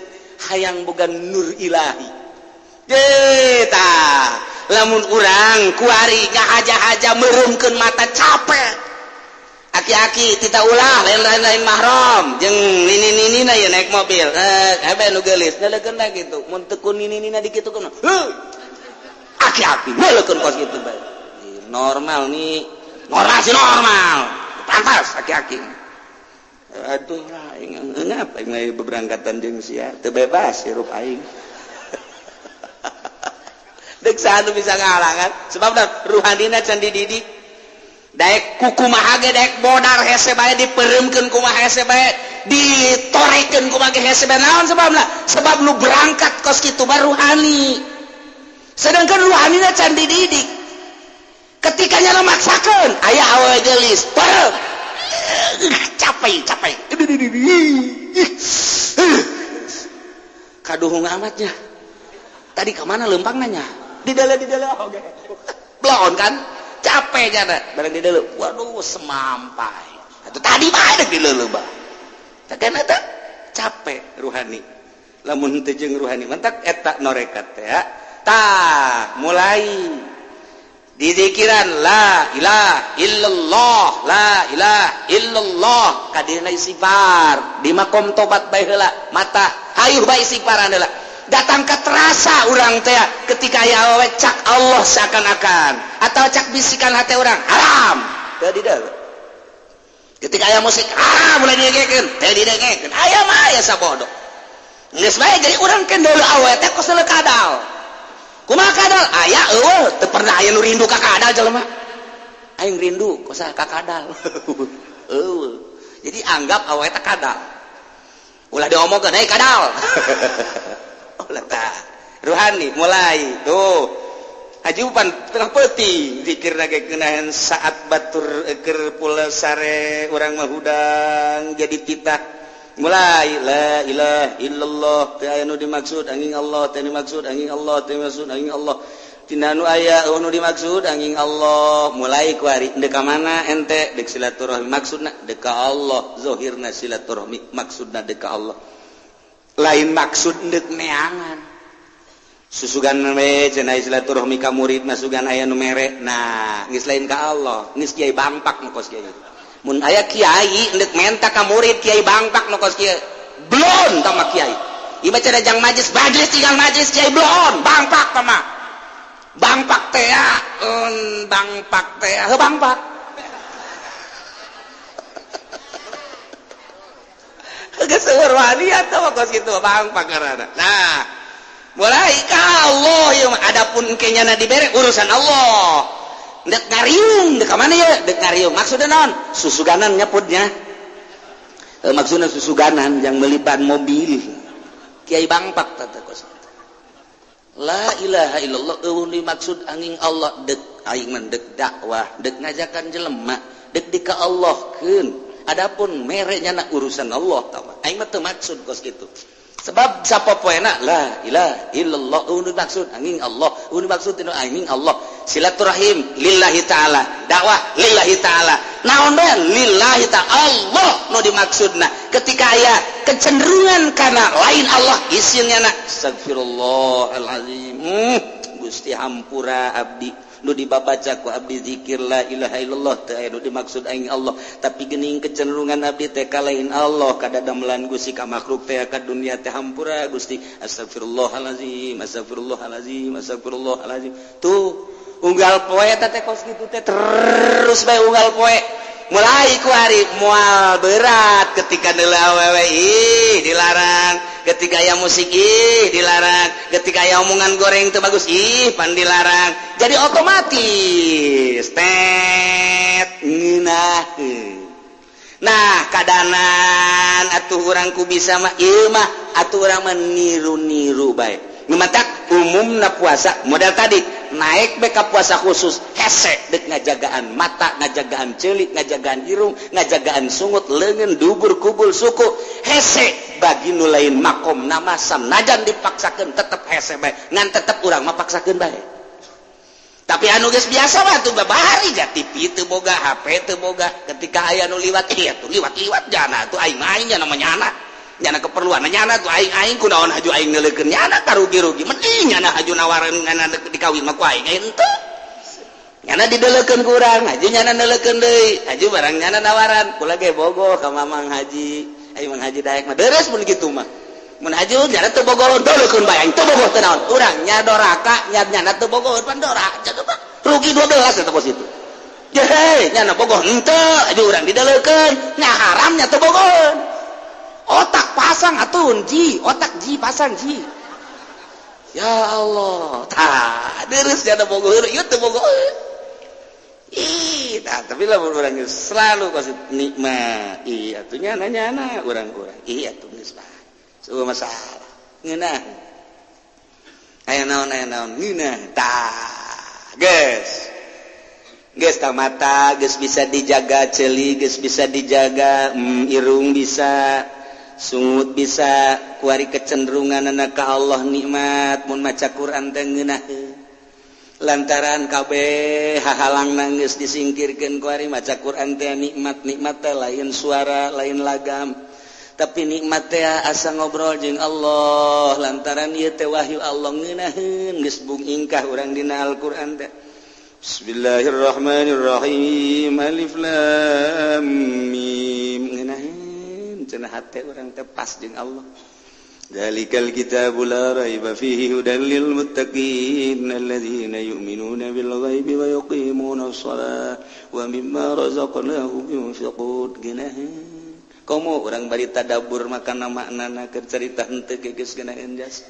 hayang boga nur ilahi. Tah, lamun urang kuari ngahaja-haja meremkeun mata, capek. Aki-aki tita ulah lain-lain, lain mahram jeung nini-nini na ya naik mobil, eh hebe nu geulis neuleukeun gitu. Mun teu ku nini-nina dikitukeun, heuh, aki-aki neuleukeun kos kitu bae. Normal nih, normal sih, normal, pantas aki-aki. Aduh lah, aing ngapa aing beberangkatan jeung sia teu bebas hirup aing. Dek saha nu bisa ngahalangan? Sebab dah ruhanina can dididik. Daek kukumaha ge, daek modar hese bae, dipereumkeun kumaha hese bae, ditorekeun kumaha ge hese bae. Naon sebabna? Sebab nu berangkat kos kitu mah ruhani, sedangkan ruhanina can dididik. Ketika nyala maksakeun aya awewe geulis, peureum, capek capek, kaduhung amatnya. Tadi kemana lempang nanya di dalam, di dalam. Oke, belon kan capek jana barang di dalam. Waduh, semampai atau tadi mah ada di dalam bah. Kan eta capek ruhani. Lamun teu jeung ruhani mentak eta norekat ya. Tah, mulai dizikiran la ilaha illallah, la ilaha illallah, kadirna istighfar di makom tobat bae heula. Mata hayuh bae istighfaran heula. Datang ke terasa urang teh ketika aya awewe cak Allah seakan-akan atau cak bisikan hati orang haram. Teu dideuleu. Ketika aya musik haram mulai didengekeun, teu didengekeun. Aya mah aya sabodo. Geus bae jadi urang kendeuleu awewe teh kos kadal. Kumaha kadal? Aya eueuh teu pernah aya nu rindu ka kadal jelema. Aing rindu kos ka kadal. Eueuh. Jadi anggap awewe teh kadal. Ulah diomongkeun, "Hei kadal." Ulah tah. Ruhani mulai tuh. Hajupan tengah peuting zikirna ge keunahan saat batur keur pula sare urang mah hudang jadi titah. Mulai la ilaha illallah teu aya nu dimaksud angin Allah, teu dimaksud angin Allah, teu dimaksud angin Allah. Tina nu aya nu dimaksud angin Allah. Mulai ku ari deuk ka mana ente? Deuk silaturahmi, maksudna deuk ka Allah, zahirna silaturahmi maksudna deuk ka Allah. Lain maksud deuk neangan. Susugan we cenah silaturahmi ka murid masugan aya nu mere. Nah, geus lain ka Allah, geus kiai bangpak nu kos kieu. Mun aya kiai deuk menta ka murid, kiai bangpak nu kos kieu. Blon tama kiai. Ieu mah cenah jang majlis, majlis tinggal majlis kiai blon, bangpak tama. Bangpak teh bangpak teh, heuh bangpak. Geus seueur wani atuh kos kitu bangpak ngaranna. Nah, mulai ka Allah ieu mah adapun kenyana dibere urusan Allah. Dek ngariung, dek ka mana ya? Dek ngariung. Maksudna naon? Susuganan nyeputnya. Maksudna susuganan yang beli ban mobil. Kiai bangpak tata kos. La ilaha illallah eueuh dimaksud angin Allah dek aing mah dek dakwah, dek ngajakan jelema, dek di ka Allahkeun. Adapun mere nyana urusan Allah tah. Aing mah teu maksud kos kitu. Sebab sapopoena la ilaha illallah eueuh dimaksud angin Allah, eueuh dimaksud angin Allah. Silaturahim lillahi ta'ala, dakwah lillahi ta'ala. Naon bae lillahi ta'ala Allah nu dimaksudna. Ketika aya kecenderungan kana lain Allah isinnya na astagfirullahalazim. Gusti hampura abdi nu dibabaca ku abdi zikir la ilaha illallah teu aya nu dimaksud aing Allah, tapi geuning kecenderungan abdi teh ka lain Allah, kadadamelan Gusti ka makhluk teh ka dunia teh hampura Gusti. Astagfirullahalazim, astagfirullahalazim, astagfirullahalazim. Tuh unggal poe teh kos kitu teh terus bae unggal poe. Mulai ku hari moal berat ketika deuleu awewe ih dilarang, ketika aya musik ih dilarang, ketika aya omongan goreng teu bagus ih pan dilarang. Jadi otomatis tet ngeunaheun. Nah, kadanan atuh urang ku bisa mah ieu mah atuh urang mah niru-niru bae. Nu matak umumna puasa modal tadi naik beka puasa khusus hese dek ngajagaan mata, ngajagaan celik, ngajagaan irung, ngajagaan sungut, leungeun, dubur, kubul, suku hese bagi nu lain makom nama sanajan dipaksakeun tetep hese bae, ngan tetep urang mah paksakeun bae. Tapi anu geus biasa mah tuh babari ja TV teu boga, HP teu boga, ketika aya nu liwat ieu tuh liwat-liwat jana tuh aing mah aing nyana nyana nyana keperluan nyana tuh aing aing kunaon haju aing neuleukeun nyana karugi-rugi mending nyana haju nawaran nyana dikawin mah ku aing henteu nyana dideleukeun ku urang haju nyana neuleukeun deui haju barang nyana nawaran kula ge bogoh ka Mamang Haji aing Mang Haji daek mah deres mun kitu mah mun haju nyana teu bogoh deleukeun bae aing teu bogoh teu naon urang nya doraka nya nyana teu bogoh pan doraka rugi 12 eta kos itu. Hei nyana bogoh henteu haju urang dideleukeun nya haram nya teu bogoh. Otak pasang atuh ji, otak ji pasang ji. Ya Allah, tah deres jana bogoh ieu teu bogoh. Ih, tah tapi lamun urang selalu kasih nikmat. Ih, atuh nyana nyana urang-urang. Ih, atuh geus bae. Seueuh masalah. Ngeunah. Aya naon ngeunah. Tah, geus. Geus tah mata geus bisa dijaga, ceuli geus bisa dijaga, irung bisa, sungut bisa, kuari kecenderungan anak ka Allah nikmat mun maca Quran teh ngeunaheun. Lantaran kabeh hahalang geus disingkirkeun kuari maca Quran teh nikmat, nikmat teh lain suara, lain lagam, tapi nikmat teh asa ngobrol jeung Allah lantaran ieu teh wahyu Allah ngeunaheun geus bung ingkah urang dina Al-Qur'an teh. Bismillahirrahmanirrahim. Alif lam mim. Ngeunaheun cenah hate urang teh pas jeung Allah. Dzalikal kitabu la raiba fihi hudan lil muttaqin alladzina yu'minuna bil ghaibi wa yuqimuna shalah wa mimma razaqnahum yunfiqun. Geunaheun komo urang bari tadabbur makana maknana, keur carita henteu ge geus geunaheun jas.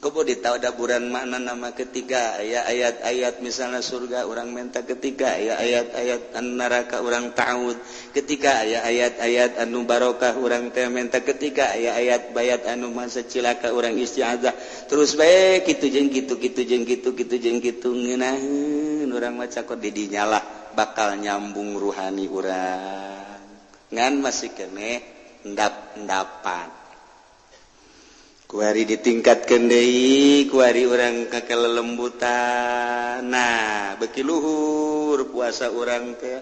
Komo ditadaburan makna nama ketika aya ayat-ayat misalnya surga urang menta, ketika aya ayat-ayat anu neraka urang ta'ud, ketika aya ayat-ayat anu barokah urang teh menta, ketika aya ayat bayat anu masa cilaka urang isti'adzah. Terus bae kitu jeung kitu, kitu jeung kitu, kitu jeung kitu, ngeunaheun urang maca kok di dinya lah bakal nyambung ruhani urang, ngan masih keneh endap-endapan. Kuari ditingkatkan deui, kuari urang ka kelelembutan. Nah, beki luhur puasa urang teh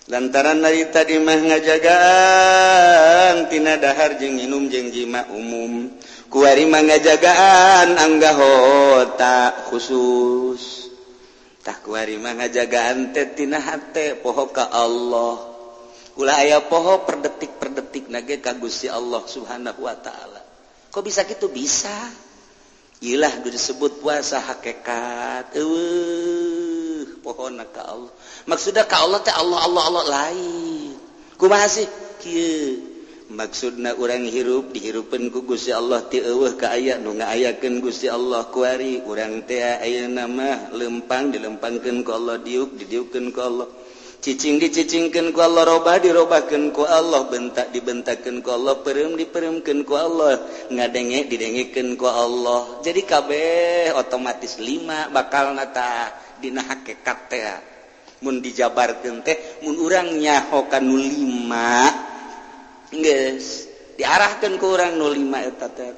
lantaran dari tadi mah ngajagaan tina dahar jeung minum jeung jima umum, kuari mah ngajagaan anggahota khusus. Tah, kuari mah ngajagaan teh tina hate poho ka Allah, ulah aya poho per detik per detik nage ka Gusti Allah Subhanahu wa Ta'ala. Kok bisa gitu? Bisa. Ilah disebut puasa hakikat. Eueuh, pohona ka Allah. Maksudnya ka Allah teh Allah Allah Allah lain. Kumaha sih? Kieu. Maksudna urang hirup dihirupeun ku Gusti Allah, ti eueuh ka aya nu ngaayakeun Gusti Allah. Kuari urang teh ayeuna mah lempang dilempangkeun ku Allah, diuk didiukkeun ku Allah, cicing dicicingkeun ku Allah, robah dirobahkeun ku Allah, bentak dibentakeun ku Allah, peureum dipereumkeun ku Allah, ngadenge didengekeun ku Allah. Jadi kabeh otomatis lima bakal nata dina hakikat teh mun dijabarkeun teh. Mun urang nyaho ka nu lima, geus diarahkeun ku urang nu lima eta teh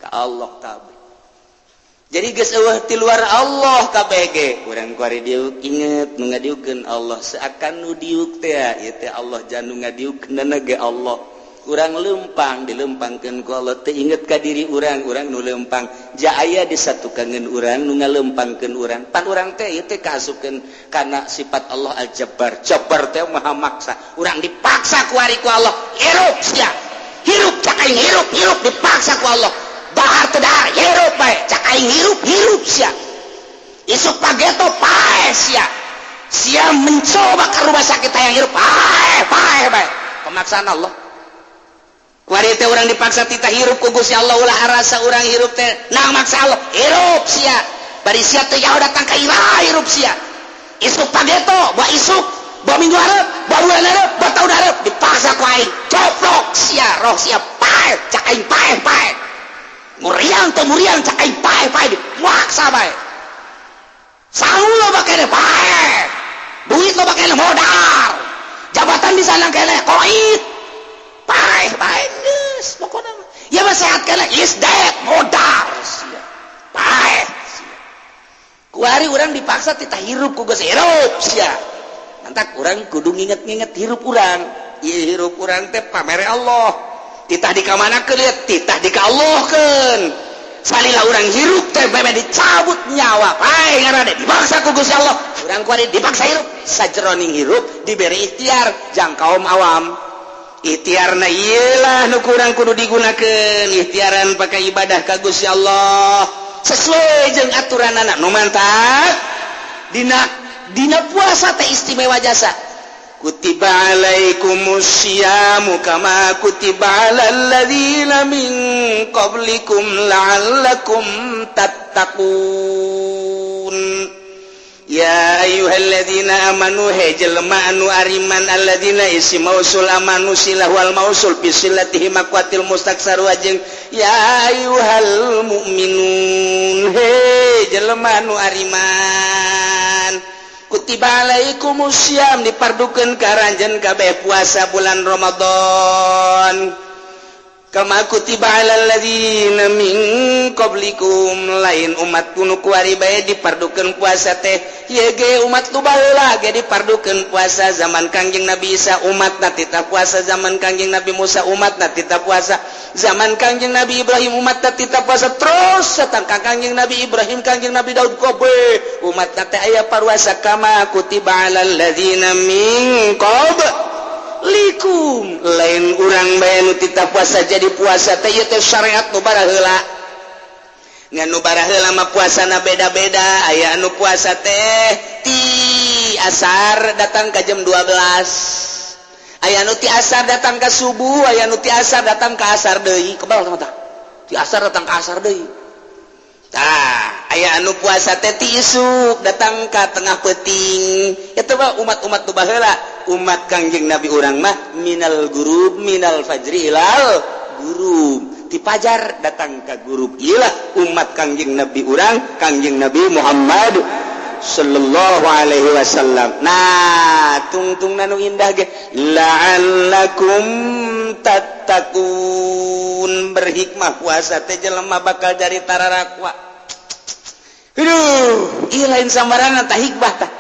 ka Allah kabeh. Jadi geus eueuh ti luar Allah kabeh ge. Urang kuari diuk inget nu ngadiukeun Allah, seakan nu diuk teh ieu teh Allah, jan nu ngadiukeunna ge Allah. Urang lempang dilempangkeun ku Allah, teu inget ka diri urang, urang nu lempang ja aya disatukangeun urang nu ngalempangkeun urang. Pan urang teh ieu teh kaasupkeun kana sifat Allah Al-Jabbar. Jabbar teh maha maksa. Urang dipaksa ku ari ku Allah, hirup sia, hirup, cak aing hirup, hirup, dipaksa ku Allah. Dahar teu dahar hirup bae, cak aing hirup, hirup sia. Isuk pageto paeh sia, sia mencoba ke rumah sakit hayang hirup, paeh, paeh bae. Pemaksaan Allah. Kuari teh urang dipaksa titah hirup ku Gusti Allah. Ulah arasa urang hirup teh nang maksa Allah. Hirup sia, bari sia teh jauh datang ka imah, hirup sia. Isuk pageto, bawa isuk, bawa minggu hareup, bawa bulan hareup, bawa tahun hareup, dipaksa ku aing coplok sia, roh sia paeh, cak aing paeh, paeh. Muriang teu muriang, cak aing paeh, paeh, dipaksa bae. Sangu loba keneh, paeh. Duit loba keneh, modal. Jabatan di sana keneh, koit, paeh bae. Geus pokona mah ya mah sehat keneh, is dead, modal sia, paeh sia. Kuari urang dipaksa titah hirup ku geus, hirup sia. Mantak urang kudu nginget-nginget hirup urang. Ieu hirup urang teh pamere Allah, titah dikamanakeun lieu, titah dikallahkeun. Salila urang hirup teh bebe dicabut nyawa, paeh ngaranna, dipaksa ku Gusti Allah. Urang kuari dipaksa hirup, sajeroning hirup diberi ikhtiar jang kaum awam. Ikhtiarna iyalah nu kurang kudu digunakeun, ikhtiaran pakai ibadah ka Gusti Allah sesuai jeung aturan anak nu mantap. Dina dina puasa teh istimewa jasa. Kutiba alaikumusyiyamu kama kutiba alal ladzina min qablikum la'allakum tattaqun. Ya ayyuhalladzina amanu, he jelema anu ariman. Alladzina isim mausul, amanu silah wal mausul bi silatihi maqwatil mustaksaru jeung ya ayyuhal mu'minun, he jelema anu ariman. Kutiba alaikumusiyam, dipardukeun ka aranjeun kabeh puasa bulan Ramadan. Kama kutiba alal ladzina min qablikum, lain umat kuno kuari bae dipardukeun puasa teh, ye ge umat nu baheula ge dipardukeun puasa. Zaman Kangjeng Nabi Isa umatna titah puasa, zaman Kangjeng Nabi Musa umatna titah puasa, zaman Kangjeng Nabi Ibrahim umatna titah puasa, terus datang ka Kangjeng Nabi Ibrahim, Kangjeng Nabi Daud, kobe umatna teh aya paruasa. Kama kutiba alal ladzina min qabl. likum. Lain urang bae nu titah puasa jadi puasa teh ieu teh syariat nu baraheula. Ngan nu baraheula mah puasana beda-beda. Aya anu puasa teh ti asar datang ka jam 12. Aya nu ti asar datang ka subuh, aya nu ti asar datang ka asar deui. Kebal tah mah. Ti asar datang ka asar deui. Tah, aya anu puasa teh ti isuk datang ka tengah peuting. Eta mah umat-umat nu baheula. Umat Kangjeng Nabi urang mah minal gurub minal fajri ilal gurub. Ti pajar datang ka gurub. Iyalah umat Kangjeng Nabi urang, Kangjeng Nabi Muhammad sallallahu alaihi wasallam. Nah, tungtung nu indah ge la'allakum tattaqun. Berhikmah puasa teh jelema bakal jadi tararakwa. Aduh, ieu lain sambarangan tah hikmah tah.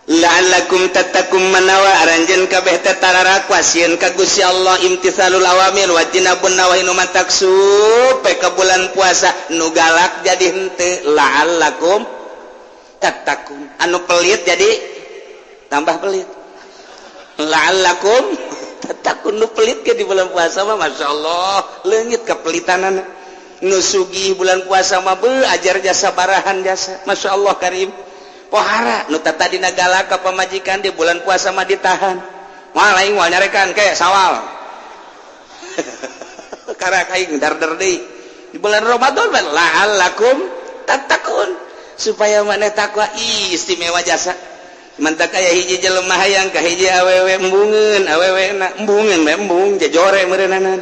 La'allakum tattaqun manawa aranjeun kabeh teh tararakwa sieun ka Gusti Allah imtithalul awamir wa jinabun nawahi nu matak supe ka bulan puasa nu galak jadi henteu la'allakum tattaqun. Anu pelit jadi tambah pelit. La'allakum tattaqun. Nu pelit ke di bulan puasa mah masyaallah leungit kepelitanana. Nu sugih bulan puasa mah beuh ajar jasa barahan jasa masyaallah karim. Pohara nu tadina galak ka pamajikan di bulan puasa mah ditahan. Moal aing moal nyarekan ke sawal. Karak aing darder deui. Di bulan Ramadan mah la'allakum tattaqun. Supaya maneh takwa istimewa jasa. Mantak aya hiji jelema hayang ka hiji awewe embungeun, awewe na embungeun bae embung jejore meureunana.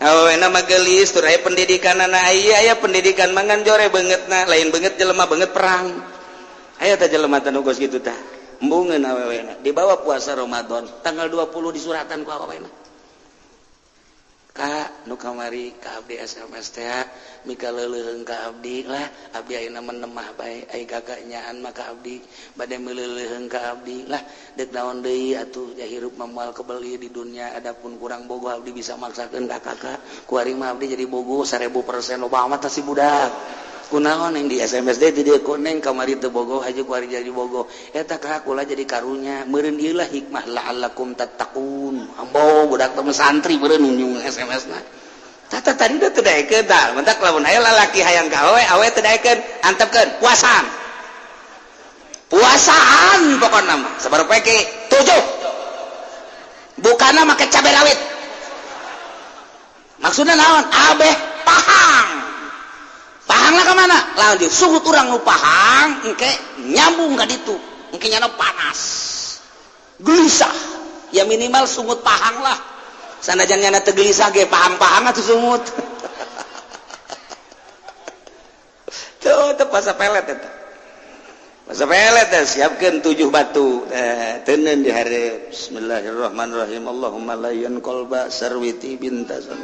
Awewe na mah geulis tur aya pendidikanana aya aya pendidikan mangan jore beungeutna, lain beungeut jelema beungeut perang. Aya teh jelema teh nu geus kitu tah. Embungeun awewe na dibawa puasa Ramadan tanggal 20 disuratan ku awewe na. Ka nu kamari ka abdi SMS teh mika leuleuheung ka abdi lah abdi ayeuna menemah bae ai gaganyaan mah ka abdi bade meuleuheung ka abdi lah deuk naon deui atuh ja hirup mah moal kebeli di dunia adapun kurang bogoh abdi bisa maksakeun ka kakak kuari mah abdi jadi bogoh 1000% loba amat si budak kunaon yang di SMS deui di dieu koneng kamari teu bogoh haji kuari jadi bogoh eta ka kula jadi karunya meureun ieu lah hikmah la'allakum tattaqun. Ambo budak teh santri meureun nyung SMS na tata tadi teu daekeun tah mentak lamun aya lalaki hayang ka awe awe teu daekeun antepkeun puasaan puasaan pokona mah sabar peke 7 bukana make cabe rawit maksudna naon abeh pahang pahang lah kemana? Lawan dia suhu turang nu pahang engke nyambung ka ditu engke nyana panas gelisah ya minimal sungut pahang lah sanajan nyana teu gelisah ge pahang-pahang atuh sungut. Tuh teu puasa pelet eta puasa pelet teh siapkeun 7 batu teuneun di hareup bismillahirrahmanirrahim Allahumma layyan qalba sarwiti bintasan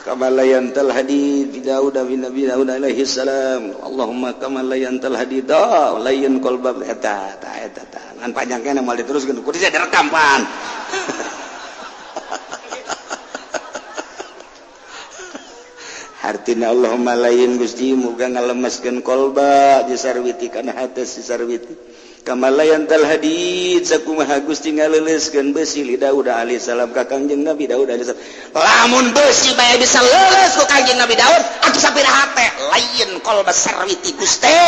kama layantal hadid Daud bin Nabi Daud alaihi salam Allahumma kama layantal hadid layan qalba eta ta eta ta ngan panjang keneh moal diteruskeun kudu direkam pan. Hartina Allahumma layin Gusti muga ngalemeskeun qalba di sarwiti kana hate si sarwiti kama layantal hadid sakumaha Gusti ngaleuleuskeun besi li Daud alaihi salam ka Kangjeng Nabi Daud alaihi salam lamun besi bae bisa leuleus ku Kangjeng Nabi Daud atuh sapira hate lain qalba sarwiti Gusti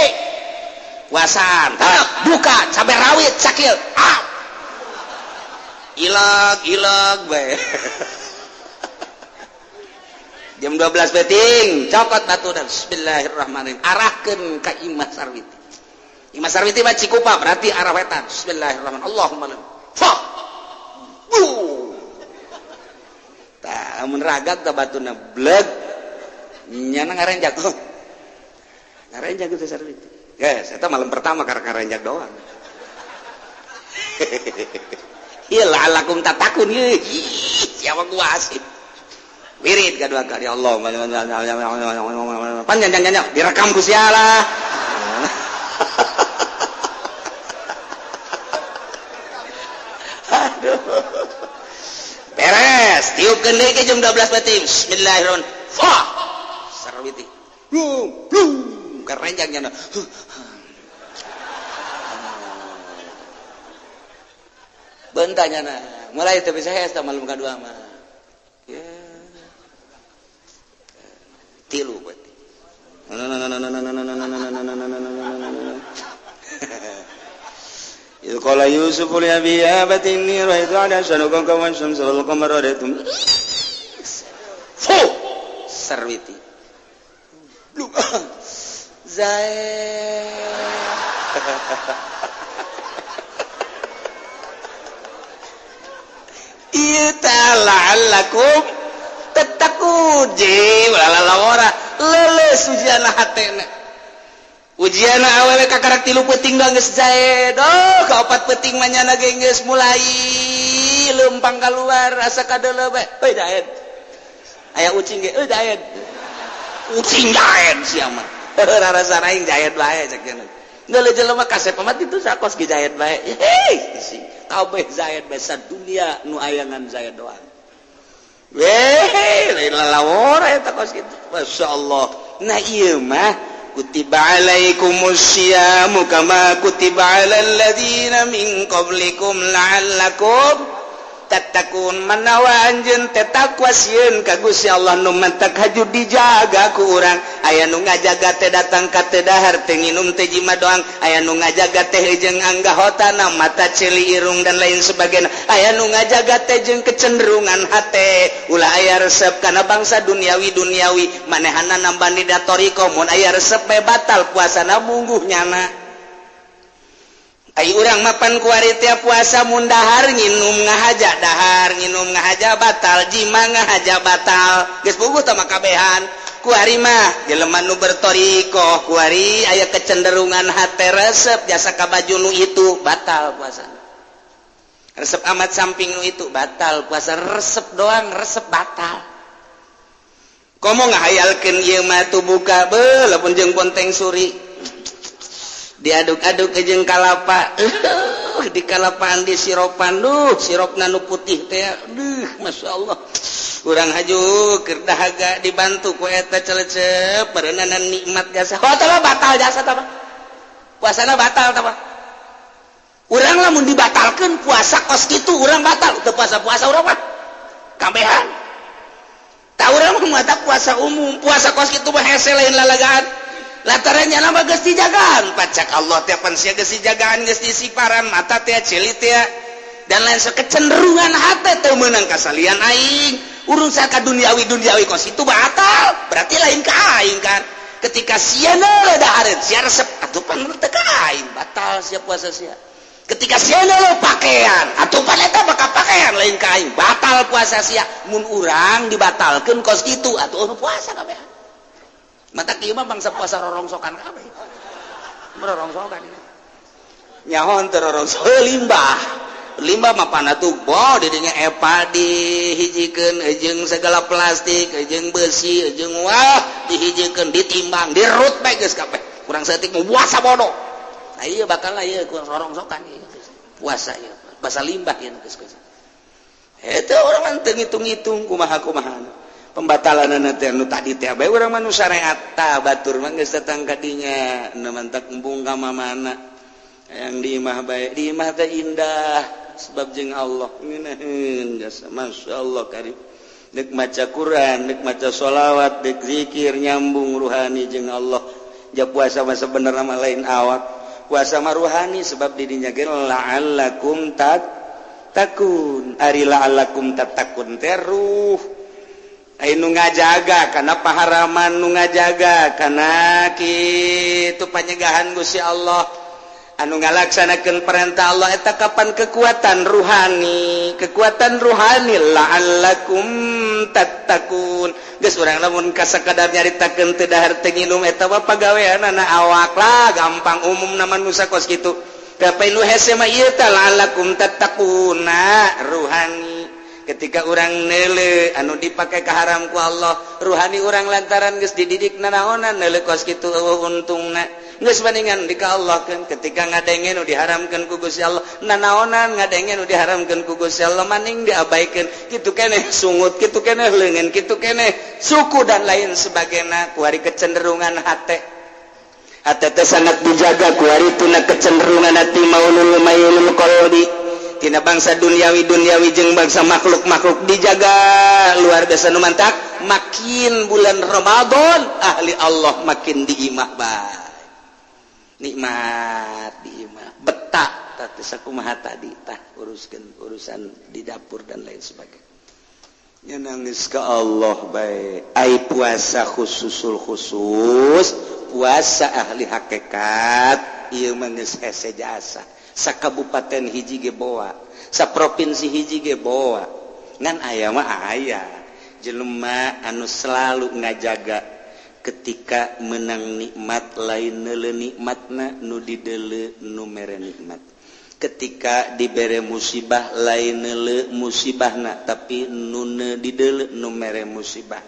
puasaan buka cabe rawit sakil ah ilag ilag bae. Jam 12 beting cokot batu dan bismillahirrahmanirrahim arahkeun ka Imah Sarwiti. Imah Sarwiti mah Cikupa berarti arah wetan. Bismillahirrahmanirrahim Allahumma fa bu tah amun ragag tah batuna bleg nyana ngarenjak ngarenjak itu Sarwiti. Guys, eta malam pertama karek ngarenjak doang. Ieu la'allakum tattaqun ieu siapa gua asik. Wirid kedua kali Allah panjang panjang direkam ku sialah. Aduh. Beres, tiupkeun deui ke jam 12 peuting. Bismillahirrahmanirrahim. Fa. Sarwiti. Blung, blung, karenjang nya. Bentanya na. Mulai teu bisa hese malam kadua mah. Ya. Tilu berarti. إذ قال يوسف لأبيه يا أبت إني رأيت أحد عشر كوكبا والشمس والقمر رأيتهم fu sarwiti zaid ieu teh la'allakum tattaqun je lalawara leuleus ujian hatena. Ujian awalnya kakarak tilu peuting doang geus jae. Doh, kaopat peuting mah nyana ge geus mulai leumpang keluar asa kadeuleu bae. Euy daed. Aya ucing ge euy daed. Ucing daed sia mah. Rarasa aing jaed bae cek cenah. Geuleuh jelema kasep mah kitu sakos ge jaed bae. Hei, kabeh jaed bae sadunia nu ayangan jaed doang. Weh, lain lalawora eta kos kitu. Masyaallah. Nah ieu mah kutiba alaikumusyiyamu kama kutiba alal ladzina min qablikum la'allakum tattaqun. Manawa anjeun teh takwa sieun ka Gusti Allah nu mantak haju dijaga ku urang. Aya nu ngajaga teh datang ka teu dahar teh nginum teh jima doang. Aya nu ngajaga teh jeung anggahotana mata ceuli irung dan lain sebagainya. Aya nu ngajaga teh jeung kecenderungan hate ulah aya resep kana bangsa duniawi duniawi manehana nambah dina thariqah mun aya resep bae batal puasana mungguh nyana. Ai urang mapan kuari tiap puasa mun dahar nginum ngahaja dahar nginum ngahaja batal jima ngahaja batal geus puguh tah mah kabehan. Kuari mah jelema nu berthariqah kuari aya kecenderungan hate resep jasa ka baju nu itu batal puasa. Resep amat samping nu itu batal puasa, resep doang resep batal. Komo ngahayalkeun ieu mah tuh buka beuh lamun jeung ponteng suri diaduk-aduk jeung kalapa di kalapaan di siropan duh sirupna nu putih teh duh masyaallah urang haju keur dahaga dibantu ku eta celecep berenana nikmat jasa oh tah batal jasa tah puasana batal tah urang lamun dibatalkeun puasa kos kitu urang batal teu puasa-puasa urang mah kabehan tah urang mah mata puasa umum puasa kos kitu mah hese lain lalagaan latarannya nama geus dijagaan pacak Allah teh pan sia geus dijagaan geus disiparan mata teh ceuli teh dan lain kecenderungan hate teu meunang kasalian aing urusan ka duniawi duniawi kos itu batal berarti lain ka aing kan ketika sia neuleuh dahareun sia resep atuh pan teu ka aing batal sia puasa sia ketika sia neuleuh pakaian atuh pan eta bakal pakaian lain ka aing batal puasa sia mun urang dibatalkeun kos kitu atuh puasa kabeh. Mata kieu mah bangsa puasa rorongsokan kabeh. Rorongsokan. Nyaho teu rorongsokan limbah. Limbah mah pana tuh bo didinya epa dihijikeun jeung segala plastik, jeung besi, jeung wah dihijikeun ditimbang, dirut bae geus kabeh. Kurang saeutik mah puasa bodoh. Nah ieu bakal lah ieu ku rorongsokan ieu. Puasa ieu, basa limbah ieu geus geus. Eta urang mah teu ngitung-ngitung kumaha-kumaha. Pembatalan teh nu tadi teh bae urang mah nu syariat tah batur mah geus datang ka dinya nu mantak embung ka mamana yang di imah bae di imah teh indah sebab jeung Allah ngeunaheun jasa masyaallah karim deuk maca Quran deuk maca sholawat deuk zikir nyambung ruhani jeung Allah. Ja puasa mah sebenarnya mah lain awak puasa mah ruhani sebab di dinya ge la'allakum tattaqun ari la'allakum tattaqun teh ruh nu ngajaga karena paharaman nu ngajaga karena kitu panyegahan Gusti Allah anu ngalaksanakeun perintah Allah eta kapan kekuatan ruhani la'allakum tattaqun geus urang lamun kasakadar nyaritakeun teu dahar teu nginum eta mah pagaweanana awak lah gampang umumna manusia kos kitu tapi nu hese mah ieu teh la'allakum tattaquna ruhani. Ketika orang neuleuh anu dipake kaharam ku Allah ruhani urang lantaran geus dididik nanaonan neuleuh kos kitu eueuh untungna geus bandingan di ka Allah keun ketika ngadenge nu diharamkeun ku Gusti Allah nanaonan ngadenge nu diharamkeun ku Gusti Allah maning diabaikeun kitu keneh sungut kitu keneh leungeun kitu keneh suku dan lain sebagainya kuari kecenderungan hate hate teh sangat dijaga kuari tuna kecenderungan hati maulul mailul qalbi. Tina bangsa duniawi duniawi jeung bangsa makhluk-makhluk dijaga luar biasa. Nu mantak makin bulan Ramadan, ahli Allah makin di imah bae, nikmat di imah, betah. Tah, sakumaha tadi tah, uruskeun urusan di dapur dan lain sebagainya, nangis ke Allah bae. Ai puasa khususul khusus, puasa ahli hakikat ieu mah geus hese jasa. Sakabupaten hiji ge boa, saprovinsi hiji ge boa. Ngan aya mah aya jelema anu selalu ngajaga, ketika menang nikmat lain neuleu nikmatna, nu dideuleu nu mere nikmat. Ketika dibere musibah lain neuleu musibahna, tapi nu dideuleu nu mere musibah.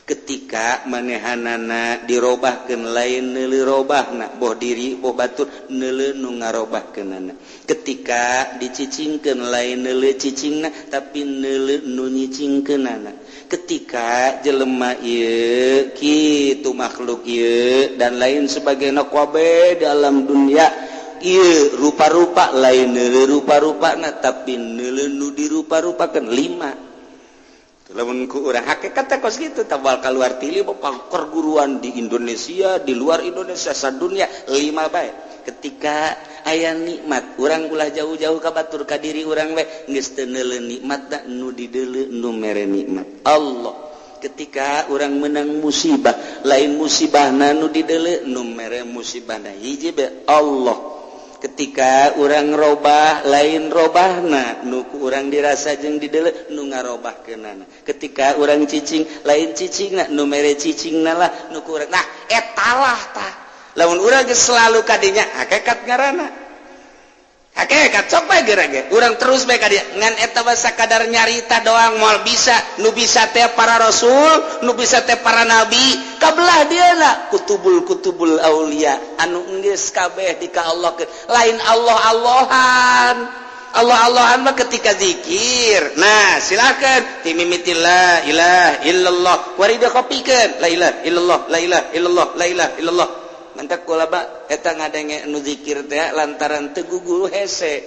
Ketika manehanana dirobahkeun, lain neuleu robahna, boh diri boh batur, neuleu nu ngarobahkeunana. Ketika dicicingkeun, lain neuleu cicingna, tapi neuleu nu nyicingkeunana. Ketika jelema ieu kitu, makhluk ieu dan lain sebagainya, kabeh dalam dunia ieu rupa-rupa, lain neuleu rupa-rupana, tapi neuleu nu dirupa-rupakeun. Lima lamun ku urang hakikat teh kos kitu, tabal keluar tili perguruan di Indonesia, di luar Indonesia, sadunia. Lima bae. Ketika aya nikmat, urang ulah jauh-jauh ka batur, ka diri urang we, geus teu neuleu nikmat da, nu dideuleu nu mere nikmat, Allah. Ketika urang menang musibah, lain musibahna nu dideuleu, nu mere musibahna hiji be, Allah. Ketika urang robah, lain robahna nu ku urang dirasa jeung dideuleu, nu ngarobahkeunana. Ketika urang cicing, lain cicingna, nu mere cicingna lah nu ku urang. Nah, etalah tah, lamun urang geus selalu kadinya, hakikat ngaranna hakikat. Sok bae geura ge urang terus bae ka dieu, ngan eta mah sakadar nyarita doang, moal bisa. Nu bisa teh para rasul, nu bisa teh para nabi, kabelah dieuna kutubul kutubul aulia anu geus kabeh di ka Allah. Lain Allah Allahan. Allah Allahan mah ketika zikir. Nah, silakan timimiti la ilaha illallah, warida kopikeun la ilaha illallah, la ilaha illallah, la ilaha illallah. Mantak kula ba eta ngadenge nu zikir teh lantaran teu guguru hese.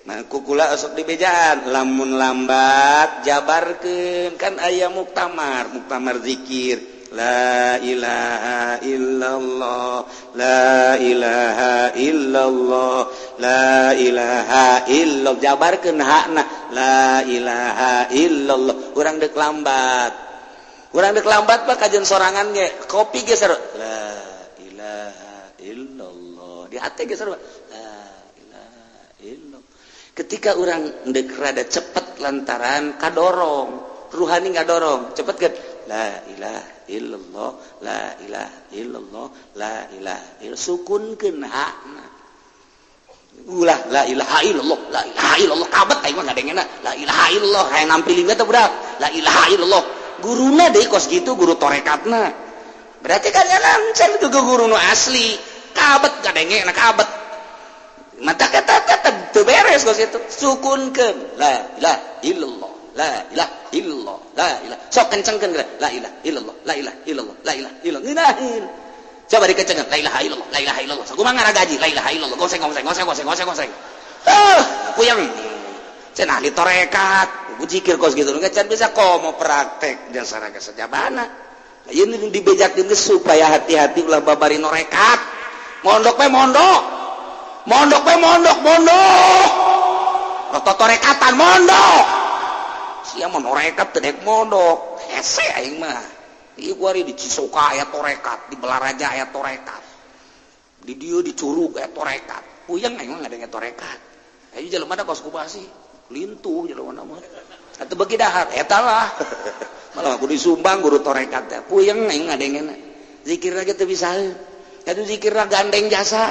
Nah, ku kula osok dibejaan lamun lambat jabarkeun, kan aya muktamar, muktamar zikir la ilaha illallah, la ilaha illallah, la ilaha illallah, jabarkeun hakna la ilaha illallah. Urang dek lambat, urang dek lambat pak, kajian sorangan ge kopi ge seru la ilaha illallah, di hati ge seru la ilaha illallah. Ketika urang dek rada cepet lantaran kadorong ruhani, ngadorong cepet kan, la ilaha illallah, la ilaha illallah, la ilaha illallah, sukunkeun hakna. Ulah la ilaha illallah, la ilaha illallah, kabet aing mah ngadengena la ilaha illallah, hayang nampiling teh budak la ilaha illallah. Guruna deui kos gitu, guru torekatna berarti kan can ke guru nu asli, kabet ngadengena, kabet mata kata kata teu beres kos itu. Sukunkeun la ilaha illallah, la ilaha illallah, la ilaha, sok kencengkeun la ilaha illallah, la ilaha illallah, la ilaha illallah, ngeunaheun. Coba dikencengkeun la ilaha illallah, la ilaha illallah. Sakumaha ngaragaji la ilaha illallah, goseng goseng goseng goseng goseng goseng, ah puyeng cenah ahli torekat zikir kos gitu. Nggak can bisa komo praktek jasa raga sejabana. Ini dibejakeun supaya hati-hati, ulah babari norekat. Mondok pe mondok, mondok pe mondok, mondok roto torekatan, mondok sia mau norekat teu dek mondok hese. Aing mah ieu kuari di Cisoka aya torekat, di Balaraja aya torekat, di dieu di Curug aya torekat, puyeng aing mah ngadenge torekat. Ayo jelema da kos kumaha sih, lintuh jelema mah atuh beuki dahar eta lah, malah aku disumbang guru torekat teh. Puyeng aing ngadengena. Zikir lagi teu bisa atuh, zikir gandeng jasa,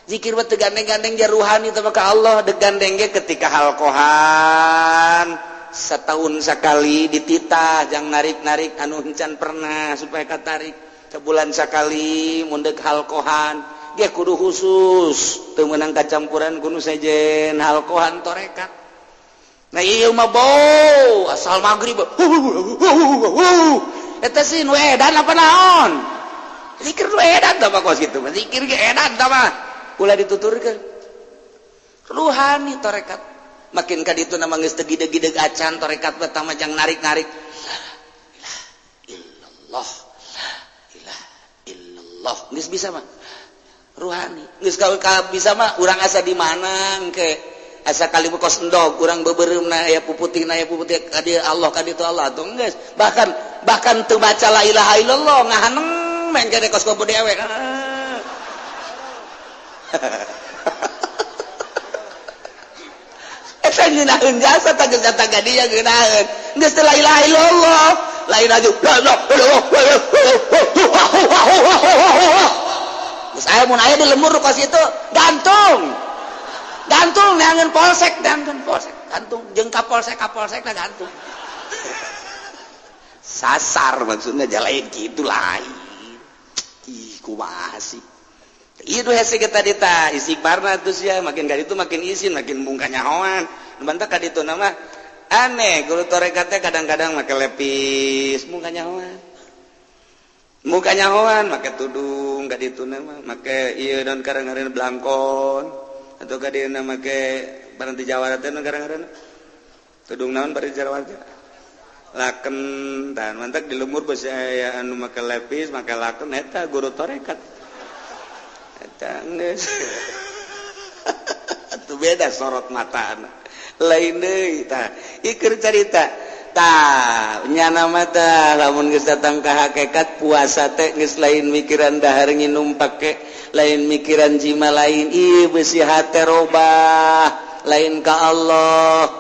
zikir mah teu gandeng-gandeng ja ruhani teh ka Allah. Dek gandeng ge ketika halqohan setahun sekali, dititah jangan narik-narik anu encan pernah supaya katarik. Sebulan sekali mun dek halqohan dia kudu khusus, teu meunang kacampuran kudu sejen halqohan torekat. Nah, ieu mah bau asal maghrib eta sih nu edan apa naon, zikir nu edan tah mah kos kitu, zikir ge edan tah mah, ulah dituturkeun ruhani torekat. Makin ka ditu nama geus teu gideg-gideg acan torekat pertama jang narik-narik. La illallah. Ilah illallah. Geus bisa mah. Ruhani. Geus bisa mah urang asa di mana engke. Asa kali kos endog urang beubeureumpna aya puputihna aya puputih ka dieu Allah ka ditu Allah tuh geus. Bahkan bahkan teu baca la ilaha illallah ngahaneng main kene kos kopo dewek. Eta ngeunaheun jasa tah geus datang ka dieu ngeunaheun. Geus teu la ilaha illallah. Lain aja. Geus aya mun aya di lemur kos itu gantung. Gantung neangan polsek, gantung polsek, gantung jeung ka polsek lah gantung. Sasar maksudnya jalain gitu lain. Ih kumaha sih. Itu hese kita dita istighfarna terus ya makin ka ditu makin izin makin bungka nyahoan. Bantah ka ditu nama aneh guru torekatnya kadang-kadang make lepis bungka nyahoan. Muka nyahoan make tudung ka ditu nama make ieu non karang-karang blangkon atau ka dieu make barang ti Jawa teh non karang-karang tudung naon bari Jawa teh laken dan mantak di lemur besi aya anu make lepis make laken eta guru torekat. Eta geus atuh beda sorot mata lain deui tah ieu carita tah nyana mata lamun geus datang ka hakikat puasa teh geus lain mikiran dahar nginum pake lain mikiran jima lain ieu beusi hate robah lain ka Allah.